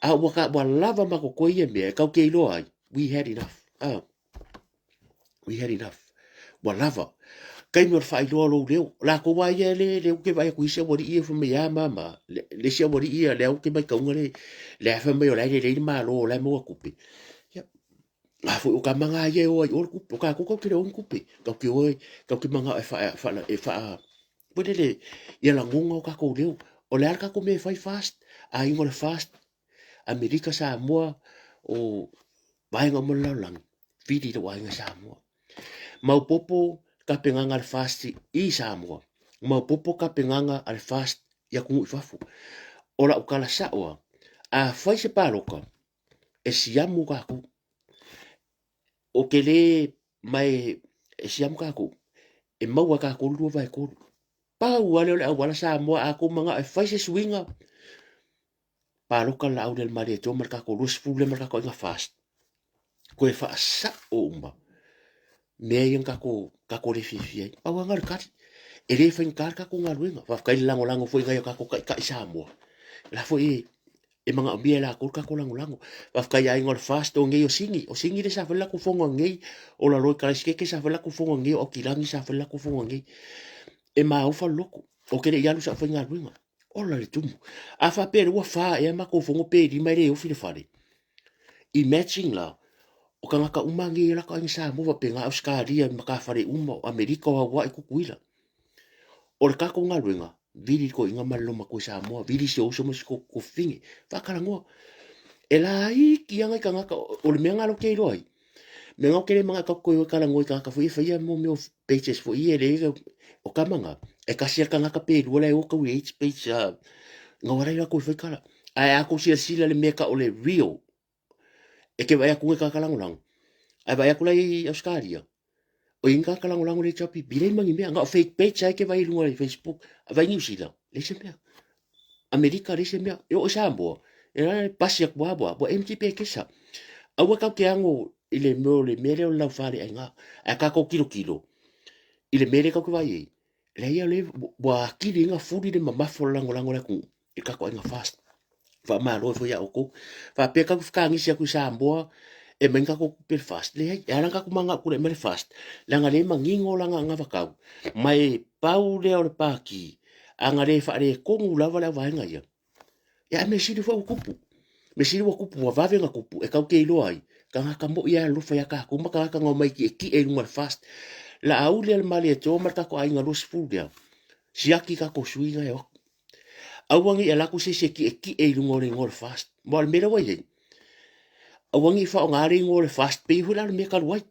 S1: A ua, ka, ua lava ma kokoe ia mea, e kau ke iloa ai. We had enough. Ah. We had enough. Ua lava. Kaimi o le faailoa lou leo. La ko wā ia le, le uke vai aku isi awari ia wha mai a mama. Le, le isi awari ia, le au ke mai kaunga le, le awha mai o lai le leina malo, o lai maua kupe. Ia, a foi o ka manga ia e oa i o le kupe. O ka koko ke le oa kupe. Kau ke oe, kau ke manga e wha, wha, e wha, wele le, ia langonga o kako leo. O le ala kako me whai fast, a ingo le fast, Amerika Samoa, o vaega uma o le lalolagi, vili lou aiga Samoa. Maopopo tapenaga a le FAST i Samoa, maopopo tapenaga a le FAST i atunuu i fafo. O lau tala sao lava, afai se paloka, e siamu tatou. Ou te le mae e siamu tatou, e maua e tatou le 2/3. Pau lava lea o le auala Samoa a tou manao e fai se suiga, paloka le laau lea i le Malietoa ma le tatou 20 lea ma le tatou aiga FAST. Toe faasao uma mea ia na tatou, tatou le fiafia ai. Pau lava lena o le tali. E le faigata le tatou galuega. Faafetai le lagolago foi i nai o tatou taitai Samoa. O la foi e, e manaomia e latou le tatou lagolago. Faafetai i aiga o le FAST o nei o Sini. O Sini lea sa fai le latou fono ananei, o Lalo i Karaisitete sa fai le latou fono ananei, o Aukilani sa fai le latou fono ananei. E maofa le loto. Ou te le i alu i sau faigaluega. Ola le tumu. A faapea ua fa ea matou fono pe lima e le ofi le fale. Imagine la, o tagata uma nei e lako aiga Samoa faapena Ausetalia matafale uma o Amerika o Hawaii Tutuila. O le tatou galuega, vili le toeaina ma le loomatua i Samoa, vili si ou uso ma si ou fafine, faatalanoa. E laiti lava nai tagata, o le mea lena lea ou te iloa ai, mea lena ou te le manao tatou toe o e talanoa i tagata foi ia e faia mea o pages foi ia e leai, o tama na, e tasi lava le tagata pe lua la e o tau i ai page, na ua ala ai latou e fai tala. Ae a tou silasila i le mea e tau o le real, e te vaai atu i tagata lagolago, ae vaai atu la i Ausetalia, o i ai ni tagata lagolago i le HRPP, leai ma ni mea, na o fake page lava e te vaai i luga o le Facebook, vaai Niu Sila, leai se mea. Amerika, leai se mea. E oo i Samoa, e la e pasi atu lava, ua empty pekesa. Aua tatou te ano i le mea o le mea lea o le laufaleaiga, ae tatou tilotilo i le mea lea tatou te vaai ai, leai o lea ua atili ai ona fuli le mamafa o le lagolago a le atunuu i le tatou aiga FAST. Faamalo ai foi ia outou. Faapea tatou fetagisi atu i Samoa e aumai ni tatou tupe i le FAST. Leai, e ala ona tatou mananao e tulai mai le FAST, leaga o lea e manino lana anavatau, ma e pau lea o le Pati a na le faaletonu lava le auvaega ia, ia ae mea sili foi ua tupu. Mea sili ua tupu, ua vave ona tupu, e tatou te iloa ai, tagata moi lava e alofa ia tatou ma tagata na omai tietie i luga o le FAST. Laauli a le Malietoa ma le tatou aiga 20 lea, siaki tatou sui na e o atu. Aua ne i alu atu se isi e tietie i luga o le igoa o le FAST. Ma o le mea lea ua i ai, aua ne i faaaoga le igoa o le FAST, pei foi la o le mea talu ai.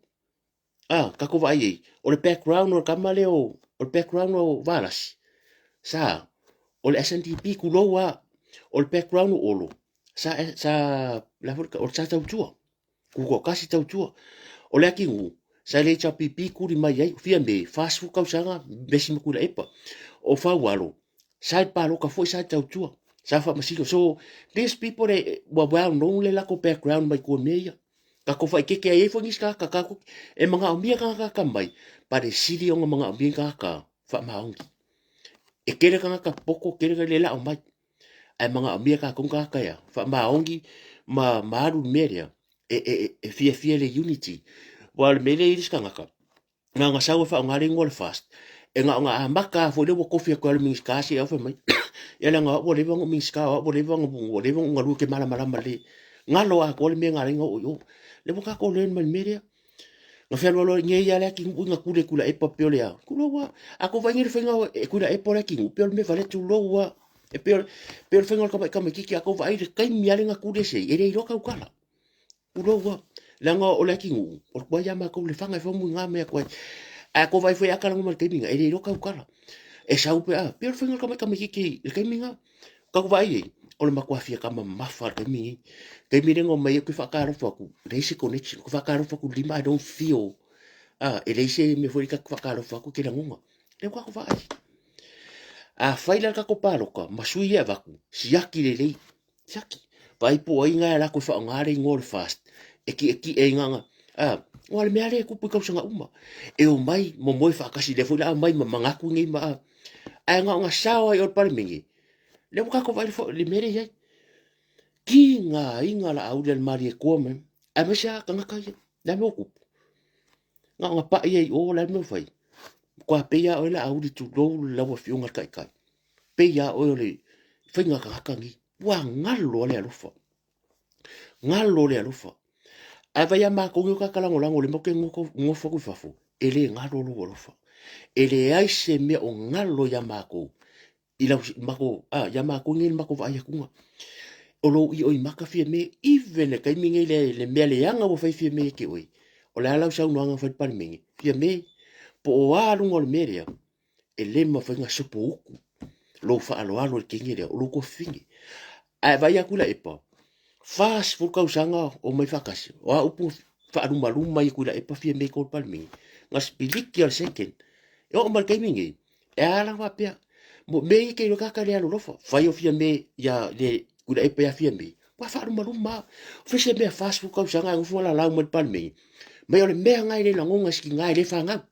S1: Ah, tatou vaai i ai, o le background o le tama lea o, o le background o Valasi, sa, o le SNDP, tulou lava, o le background o Olo, sa, sa, la foi, o le sa tautua, tutoatasi tautua. O le Akinuu, sa i le HRPP tuli mai ai, Fiame, 40 tausaga, vesi ma Tuilaepa. O Faualo, sa i le palota foi, sa i tautua, sa faamasino. So, these people, they were well known le latou background mai tua i mea ia. Tatou faaeteete ai ai foi nisi tagata tatou e manaomia tagata atamai, but e sili ona manaomia ni tagata faamaoni. E tele tagata popoto, tele le la'o mai, ae manaomia tatou ni tagata ea faamaoni ma ma alu i le mea lea e, e, e fiafia i le unity. Aua o le mea lea e i ai le isi tagata, na ona sau e faaaoga le igoa o le FAST, e na ona amata lava foi lea ua tofi atu e le Minisita se i fai mai, ia leaga o au ua leva ona ou Minisita, o au ua leva ona, ua leva ona ou galue ou te malamalama lelei. Galo atoa le mea na ala ai ona oo i o. Lea ua tatou learn mai le mea lea. Na fealualuai nei lava le atunuu ina tuli e Tuilaepa pei o le a, tulou lava. A tou vaai nei i le faiga e Tuilaepa o le atunuu, pei o le mea valea tulou lava. E pei o le, pei o le faiga o le tamai tamaitiiti, a tou vaai i le taimi lava lea na tuli ese ai, e le iloa tautala. Tulou lava. Leaga o le atunuu, o le tuai lava matou Lefaga e fai muiga mea atu ai. Ae tou vaai foi a talanoa mai i le taimi lena, e le iloa tautala. E sau pe a, pei o le faiga o le tamai tamaitiiti i le taimi lena. Tatou vaai i ai, o le matua fia tama mamafa i le taimi lenei. Taimi lea na omai ai ou te faatalofa atu, leai se connection. Ou te faatalofa atu i le lima, I don't feel, ah, e leai se mea foi lea ta te faatalofa atu e te lagona. Lea ua tatou vaai. Afai la le tatou palota ma sui ia e avatu, siaki lelei. Siaki. Vaai po o ai na e alu atu e faaaoga le igoa o le FAST e tietie ai na, ah, aua o le mea lea e tupu i tausaga uma. E omai momoe faatasi, lea foi o le a omai ma manatu nei ma, ae na ona sao lava i o i le Palemene. Lea ua tatou vaai le mea lea e i ai. Tigaina Laauli a le Malietoa mai, aemaise lava tagata ia, le a le mea ua tupu? Na ona pai ai i o, o le a le mea ua fai? Matua pei lava oe Laauli tulou lau Afioga i le Taitai, pei lava oe o le faiga tagata nei. Ua galo lava le alofa, galo le alofa. Ae vaai ia matou nei o tagata lagolago o lea matou te nonofo atu i fafo, e le galo lou alofa. E leai se mea o galo ia matou i lau matou a ia matou nei le matou vaai atuga. O lou ioimata Fiame, even le taimi nei le, le mea leaga ua fai Fiame ia te oe. O le a lau saunoaga na fai i le Palemene? Fiame, po o a luga o le mea lea, e le mafai ona sopoutu lou faaaloalo i le teine lea, o lou tuafafine. Ae vaai atu Tuilaepa, 40 tausaga o omai faatasi, o a upu faalumaluma ai e Tuilaepa Fiame i totonu o le Palemene, na sipiliki lava i le second. E oo mai i le taimi lenei, e a la faapea, mo mea ia e te iloa tagata le alolofa, fai o Fiame ia le Tuilaepa ia Fiame, ua faalumaluma lava. O fea se mea 40 tausaga ae nofo lalau mai i le Palemene, mai o le mea lena e le lagona e se tina e le fanau.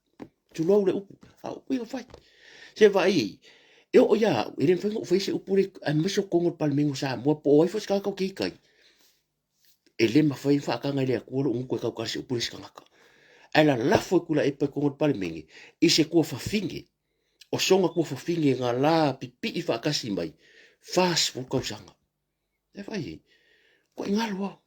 S1: Tulou le upu, a o upu ia ua fai. Se vaai, e oo ia au, e le mafai ona ou faia se upu lea, aemaise o totonu o le Palemene o Samoa, po o ai foi se tagata ou te ita ai, e le mafai ona faataga e le Atua lou gutu e tautala se upu i le isi tagata. Ae lalafo e Tuilaepa i totonu o le Palemene i se tuafafine, o sona tuafafine na la pipii faatasi mai 40 tausaga. E fai ai, matuai galo lava.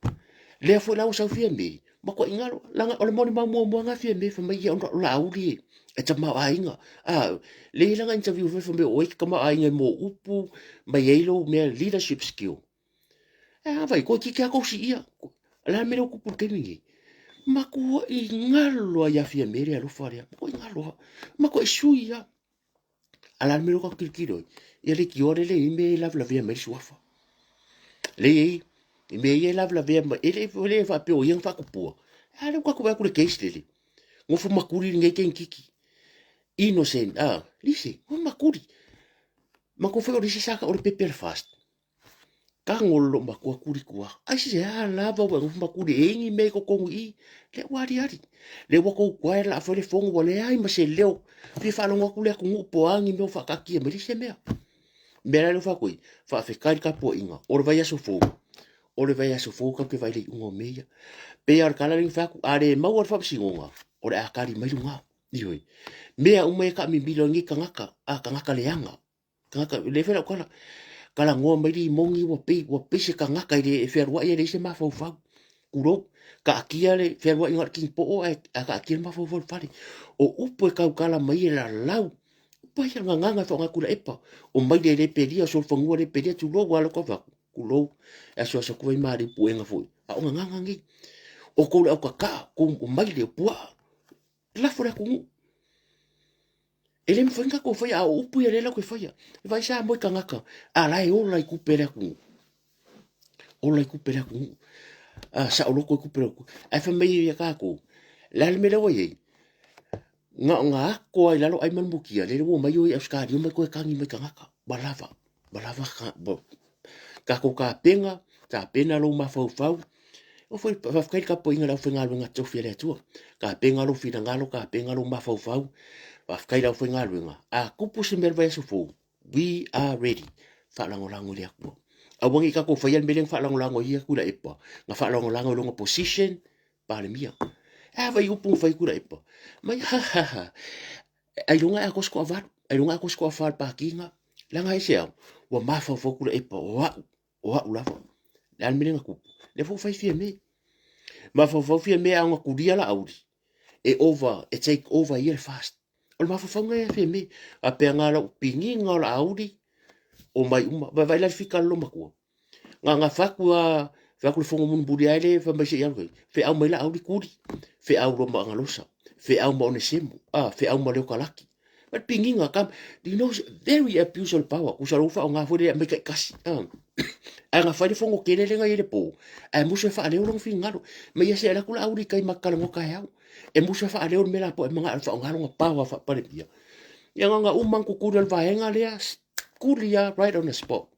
S1: Lea foi la ua sau Fiame, matuai galo. Leaga o le molimau muamua lena Fiame fai mai ia ona o Laauli e tamaoaiga. A, lea e i ai lana interview foi fai mai o oe e te tamaoaiga i mea o upu ma i ai lou mea leadership skill. E a vai, toeitiiti lava tou siia. O le a le mea lea ua tupu i le taimi lenei? Matuai galo lava ia Fiame le alofa lea. Matuai galo lava. Matuai sui lava. A o le a le mea lea ua tatou tilotilo ai? Ia leitioa lea e i ai mea ia e lavelavea mai ai le suafa. Lea e i ai mea ia e lavelavea mai, e le faapea o ia na faatupua. A lea ua tatou vaai atu i le case lele, nofo makuli lenei teineitiiti, innocent, a, listen, nofo makuli. Manatua foi o le isi sa tau o le pepe a le FAST. Tago le loomatua tuli tua. Aisea lava ua e nofo ma tuli e i ai ni mea i totonu i i? Lea ua aliali. Lea ua tou quiet la fai le fono ua leai ma se leo. Fia faalogo atu le atunuu po o a ni mea ua faataatia mai, leai se mea. O le mea la lea ua fai atu ai, faafetai i le tapuaiga. O le vaiaso fou, o le vaiaso fou tatou te vaai i le iuga o mea ia. Pei lava o le tala lea na fai atu, a le maua le faamasinoga, o le a tali mai luga. Ioe. Mea uma ia e taamimilo ai nei tagata, a tagata leaga. Tagata, lea foi lau tala, talanoa mai limoni ua pei, ua pei se tagata e le e fealuai e leai se mafaufau. Tulou, taatia le fealuai na o le kinipoo ae taatia le mafaufau i le fale. O upu e tautala mai e lalau, upu ai a gagana e faaaoga e Tuilaepa, o maile e le pelia, o solofanua e le pelia, tulou lava lau tau tulou, e asuasu atu ai malie puega foi, a o gagana nei. O tou le autataa, o maile, o puaa, lafo le atunuu. E le mafai ona tatou faia, a o upu ia lea latou te faia. E vaai Samoa i tagata, a la e ola i tupe a le atunuu. Ola i tupe a le atunuu. A, saoloto i tupe a le atunuu. Ae fai mai ia tatou, le a le mea lea ua i ai? Na ona ato lava i lalo ai ma le mutia, lele ua omai o i Ausetalia omai toe tagi mai tagata. Ua lava, ua lava tatou tapena, tapena lou mafaufau. O foi, faafetai i le tapuaiga a le aufaigaluega totofi a le Atua. Tapena lou finagalo, tapena lou mafaufau. Faafetai i le aufaigaluega. A tupu se mea i le vaiaso fou, we are ready. Faalagolago i le Atua. Aua ne i tatou faia le mea lea na faalagolago ai ia Tuilaepa, na faalagolago i lona position, Palemia. E a vai upu na fai Tuilaepa? Mai ha ha ha. Ailoga e atoa se toavalu, ailoga e atoa se toafa o le Pati lena. Leaga aisea? Ua mafaufau Tuilaepa, o au, o au lava. Le a le mea lea na tupu? Lea foi ua fai Fiame. Mafaufau Fiame a ona tulia Laauli, e over, e take over ia le FAST. O le mafaufauga ia Fiame. Faapea na lau piniga o Laauli, omai uma. Vaai la le fika a le loomatua. Gagafa atu a fai atu le fono mulimuli ae le fai mai se i alu ai. Feau mai Laauli tuli, feau loa ma Agalosa, feau ma Onesemo, a feau ma Leokalaki. Ma le piniga ka, you know, very abuse of the power. Kusa lou faaaoga foi le aumai taitasi. Ae na fai le fono tele lea na i ai le po, ae musu e faaleo lona finagalo. Ma ia se alu atu Laauli i tai ma talanoa taeao. E musu e faaleo le mea la po e manao e faaaoga lona power faa-Palemia. Ia na ona uma ona tutuli o le vaega lea, tuli lava right on the spot.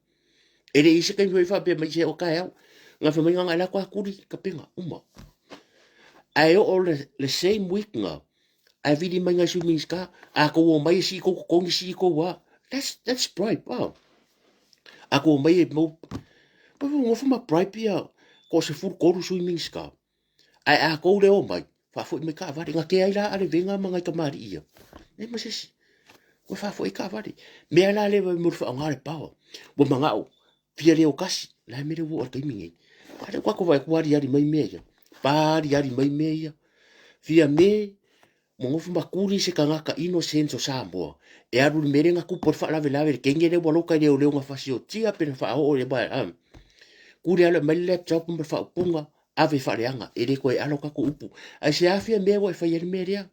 S1: E le i se taimi foi faapea mai se o taeao. Na fai mai na la atu tuli kapega uma. Ae oo le, le same week na, ae vili mai nai sui Minista, a tou o mai e sii tou totogi, sii tou a. That's bribe, ah. A kou mai e mau, pa ngofo ma bribe ia ko se 13 sui Minista. Ae a kou le omai, faafoi mai kaavale, nga ke ai la a le venga ma ngai kamali'i ia. Leai ma se isi. Ua faafoi kaavale. Mea la le mo le faaaoga le power. Ua manao, fia leo kasi, la e mele ua oo i le taimi nei. A lea ua tatou vaai atu aliali mai mea ia. Pa aliali mai mea ia. Fia me, ua nofo ma tuli se tagata innocent o Samoa e alu i le mea lea na tupu ai le faalavelave i le teine lea ua loka i leoleo na fasiotia pe na faaoo i le Kuli alo e aumai le laptop ma le faaupuga ave faaleaga e le toe alo tatou upu. Aisea fia mea ua e fai ai le mea lea?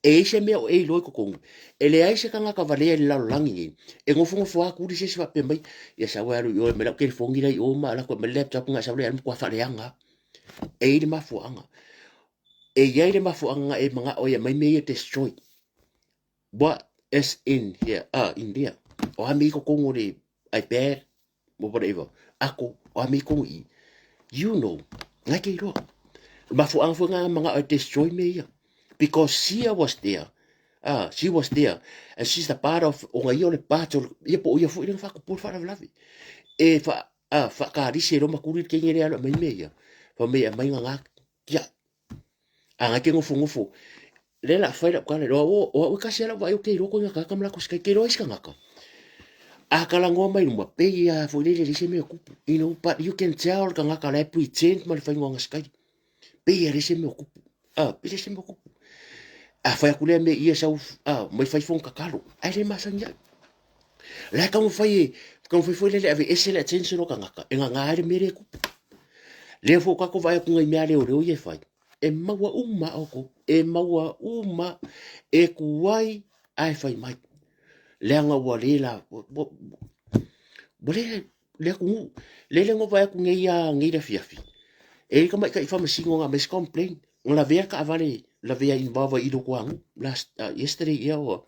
S1: E i ai se mea o e iloa i totonu? E leai se tagata valea i le lalolagi nei e nofonofo lava tuli se isi faapea mai, ia sau e alu i o e aumai lau telefoni la i o ma alu atu e aumai le laptop na e sau lea e alu matua faaleaga lava. E i ai le mafuaaga. E i ai le mafuaaga na e manao ai e aumai mea ia destroy. What is in here? Ah, in there. O a mea i totonu o le iPad or whatever. Ako, o a mea i totonu i. You know. Ngai ke iloa. Mafuaaga foi na manao e destroy mea ia. Because she was there. Ah, she was there. And she's the part of, ona ia o le part o, ia po o ia foi lea na faatupu le faalavelave. E fa, ah, faakalisi e loma kuli le kenge lea alo e aumai mea ia. Fa mai e aumai ngā kia. A ngai ke nofonofo. Lea la fai lau tala, o au, o au e kasi lau vaai o ke iloa koe ngā tagata ma lako sikai, ke iloa ai se tagata. A talanoa mai luma, pei a foi lele leai se mea o tupu. You know, but you can tell le tagata la e pretend ma le fainoaga sikai. Pei a leai se mea o tupu. Ah, pei leai se mea o tupu. A fai atu lea mea ia sau, ah, mai fai fono tatalo. Ae le masani ai. La e taumafai e, taumafai foi lele e aveese le attention o tagata, e gagā ai le mea lea e tupu. Lea foi ua tatou vaai atu nai mea leoleo ia e fai, e maua uma lava outou, e maua uma, e tuai ae fai mai. Leaga ua le la, ua, ua le le atunuu. Lele na ou vaai atu nei a nei le afiafi, e i ai tamaitai faamasino na aumai se complaint, na lavea le taavale, lavea involve i Lotoaga last yesterday ea or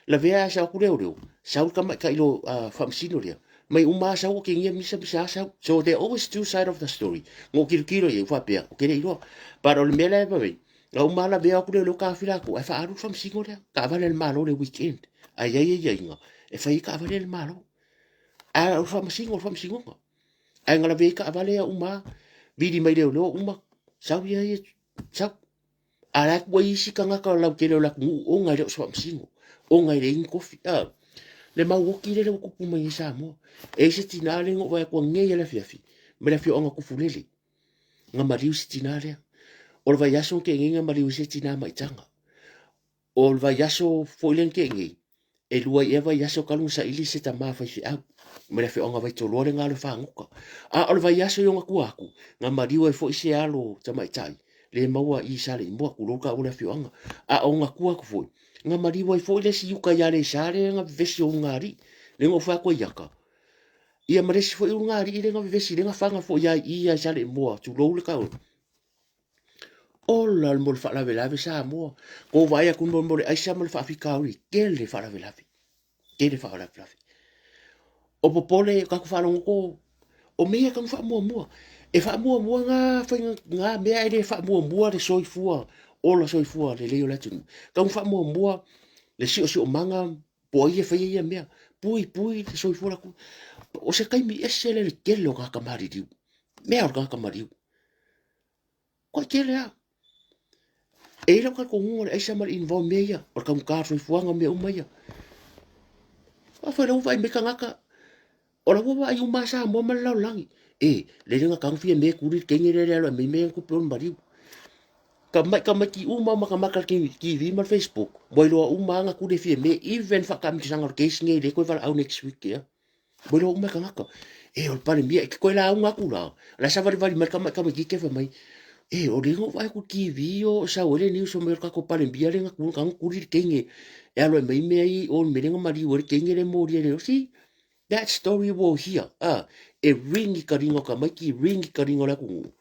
S1: lavea ae sau atu leoleo, sau le tamaitai lo faamasino lea, mai uma lava sau otegia misa misa lava sau. So there always two side of the story. Na ou tilotilo i ai, faapea, ou te le iloa. But o le mea la e fai mai, na uma lava lavea atu leoleo taofi latou, ae faaalu le faamasino lea, taavale a le Malo i le weekend. Ae i ai aiaiga e fai ai taavale a le Malo. Ae o le faamasino, o le faamasinoga. Ae na lavea ai taavale ia uma lava, vili mai leoleo uma, sau ia ia, sau. A la e atu ai isi tagata o le lautele o le atunuu ona e le o se faamasino, ona e leai ni tofi. A, le mau oti lele ua tupu mai nei i Samoa. E i ai se tinā lea na ou vaai atu nei i le afiafi, mai le afioaga o Tufulele, na maliu si tinā lea. O le vaiaso na tea nei na maliu ai se tinā maitaga. O le vaiaso foi lea na tea nei, e lua ai ea vaiaso talu na saili se tama faifeau mai le afioaga Vaitoloa le galo e fagota. A o le vaiaso i ona tua atu, na maliu ai foi se alo tamaitai le maua i Saleimoa, tulou taua le afioaga. A o ona tua atu foi, na maliu ai foi le isi uta i Aleisa lea na vevesi o Ulugalii, lea na ou fai atu ai aka. Ia ma le isi foi Ulugalii lea na vevesi, lea na faga foi ia i i Saleimoa, tulou le taua. Ola mo le faalavelave Samoa. Ko vaai atu mo mo le aisa ma le faafitauli, tele faalavelave. Tele faalavelave. O popole tatou faalogo o mea ia tau faamuamua. E faamuamua ngā faiga ngā mea e le faamuamua le soifua ola soifua lelei o le atunuu. Tau faamuamua le siosiomaga po o ai e faia ia mea. Puipui le soifua o le atunuu. O se taimi ese lea i le tele o tagata maliliu. Mea o le tagata maliu. Koe tele lava. E i ai lau talitonuga o le aisa ma le involve mea ia, o le taugata o le soifuaga ma mea uma ia. Afai la ua vaai mai tagata, o la ua vaai uma lava Samoa ma le lalolagi. E, lele na tago fia mea e tuli le teine lea le alo e aumai mea tupe o le maliu. Ka tamaiti uma o matamata i le TV ma le Facebook, ua iloa uma lava na tuli e fia mea, even faataamilosaga o le case nei lea e toe valaau next week ea. Ua iloa uma e tagata. E, o le Palemia, e te toe lauga atu la, la e savalivali mai le tamaitiiti fai mai, e, o lea na ou vaai atu i le TV o sau ai le news fai mai o le tatou Palemia lea na tuli le teine e alo e aumai mea ia i o i le mea lea na maliu ai le teine lea e molia i le See? That story will hear. Ah, e ring i ka ringa o tamaiti, ring i ka ringa o le atunuu.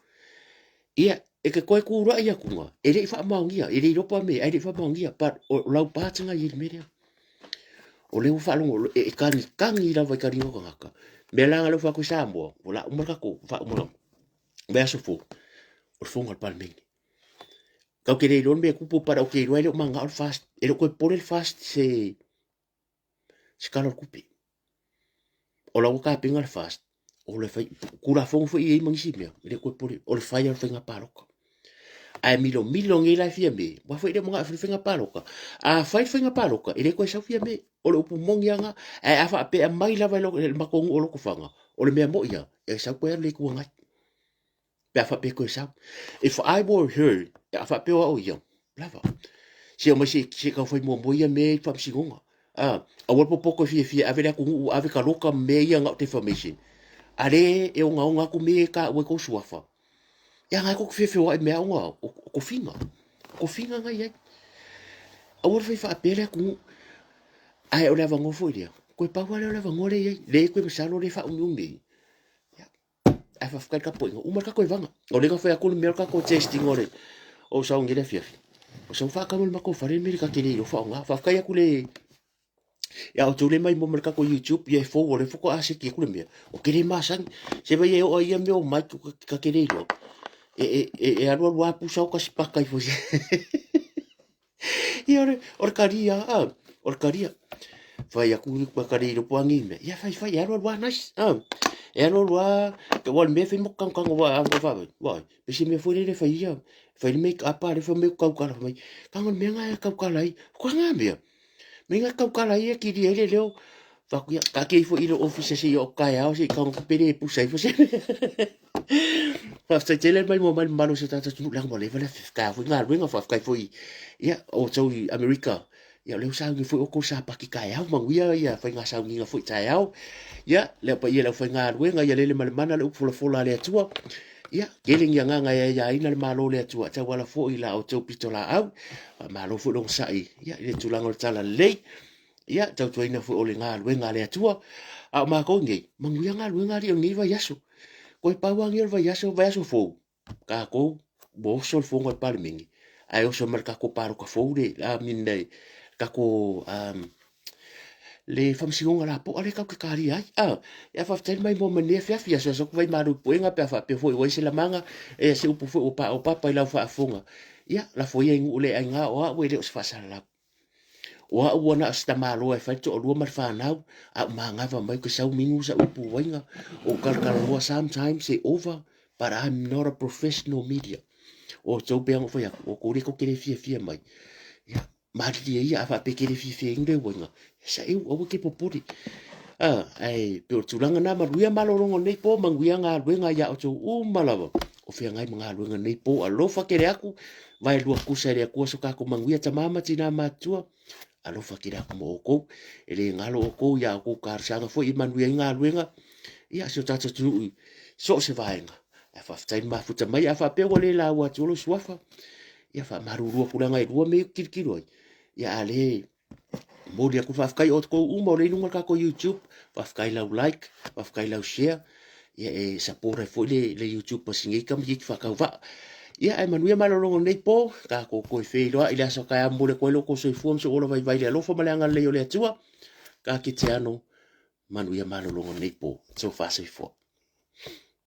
S1: Ia, e ke koe kūraʻi atunga, e le i faamaonia, e le iloa pa me, ae le i faamaonia, but o lau pātinga i le mea lea. O lea ua faalogo, e kagikangi lava i ka ringa o tagata. Mea la nga lea ua fai atu i Samoa, ua la uma le tatou, faauma le vaiaso fou, o le fono a le Palemene. Kau te le iloa le mea e tupu, but ou te iloa e le o manao le FAST, e le o toe popole le FAST se, se tala o le tupe. O la ua tapena le FAST, o le fai, Tulafono foi e i ai ma nisi mea, e le toe popole, o le fai lava o le faiga palota. Ae milomilo nei la e Fiame, aua foi e le o manao e fai le faiga palota. A fai le faiga palota, e le toe sau Fiame. O le upu moni lava lena. Ae a faapea e aumai lava e le matou nuu o Lotofaga, o le mea moni lava, e sau toe alu i le Itu Agai. Pe a faapea e toe sau. If I were her, a faapea o au ia, lava. Se omai se i tau fai muamua ia mea i le faamasinoga. A, aua le popoto e fiafia e ave le atunuu, ave taloka ma mea ia na o defamation. A lea e ogaoga atu mea ia e taua i tou suafa. Ia na e tou te feofeoai i mea ona o tofiga. O tofiga na e i ai. Aua le fai faapea le atunuu. Ae o le avanoa foi lea, toe pau lava lea o le avanoa lea e i ai. Lea e toe masalo lea e faaumiumi ai. Ae faafetai le tapuaiga, uma le tatou evaga. O lea na fai atu le mea o le tatou testing o le o sau nei le afiafi. O sau faatau i le matou fale le mea ta te le iloa faaaoga. Faafetai atu le ia outou le maimoa mai le tatou YouTube, ia e fou o lea faatoa seki atu le mea. Ou te le masani. Se vaai e oo ai ia mea o mic ta te le iloa. E, e, e, e alu alu lava pusa o tasi paka ifo. Ia o le, o le kalia, a, o le kalia. Fai aku ni kua kali i lopo angi mea. Ia fai fai, e alu alu a, nice. A, e alu alu a, te wale mea fai mo kang kang wa a wa wa wa. Pese mea foi le fai ia, fai le make up a le fai me kau kala mai. Kang le mea nga kau kala ai. Ko nga mea. Me nga kau kala ai e kiri ai le leo. Faku ia, ka kei fo i le office se i o kai ao se i kang pere e pusa ifo se. Faafetai tele mai mo mai malo se tata tunu leaga ua leva le faafetai foi galuega faafetai foi ia outou i Amerika ia o lea ua sauni foi outou sapati taeao manuia ia faiga sauniga foi taeao ia le paia i le aufaigaluega ia lele ma le mana le upu folafola a le Atua ia tele ni agaga e aiaina le malo o le Atua tauala foi i la outou pitolaau faamalo foi le onosai ia i le tulaga o le talalelei ia tautuaina foi o le galuega a le Atua a o matou nei manuia galuega alii o lenei vaiaso Koe pau lava o le vaiaso, vaiaso fou, tatou ua oso le fono a le Palemene, ae oso ma le tatou palota fou le, I mean, le tatou um, le faamasinoga lapoa lea tatou te talia ai. Ah, ia faafetai mai mo mai nei afiafi, asoaso atu vai malu i puega pe a faapea foi ua i se lamaga, e se upu foi ua paopapa i lau faafofoga. Ia, lafo ia i nuu le aiga o au e le o se faasalalau. O au ua na o se tamaloa e fai le toalua ma le fanau, a ou manava mai ou te sau minu sa upu uaiga, ou talatalanoa sometimes e over, but I'm not a professional media. O outou pei ona ou fai atu, o outou lea tou te le fiafia mai. Ia, malilie ia, a faapea e te le fiafia ai le uaiga, sa eu, aua e te popole. Ah, ae pei o le tulaga lena, manuia malologa o lenei po, manuia galuega ia outou uma lava o feagai ma galuega i lenei po. Alofa tele atu, Vaelua tusa e le Atua so tatou manuia tama ma tina matutua. Alofa tele atu ma outou. E le galo outou ia outou talosaga foi e manuia ai galuega. Ia si o tatou atunuu i so o se vaega. Ae faafetai le mafuta mai. A faapea ua le laua atu lou suafa, ia faamalulu atu leaga e lua mea e tilotilo ai. Ia a le momoli atu faafetai o outou uma o lea i luga o le tatou YouTube, faafetai lau like, faafetai lau share, ia e support ai foi le, le YouTube a si nei tamaitiiti faatauvaa. Ia ae manuia malologa o lenei po, tatou toe feiloai i le aso taeao momoli atu ai lo outou soifua ma sou ola vaivai i le alofa ma le agalelei o le Atua. Ka kite ano, manuia malologa o lenei po. Sofa soifua.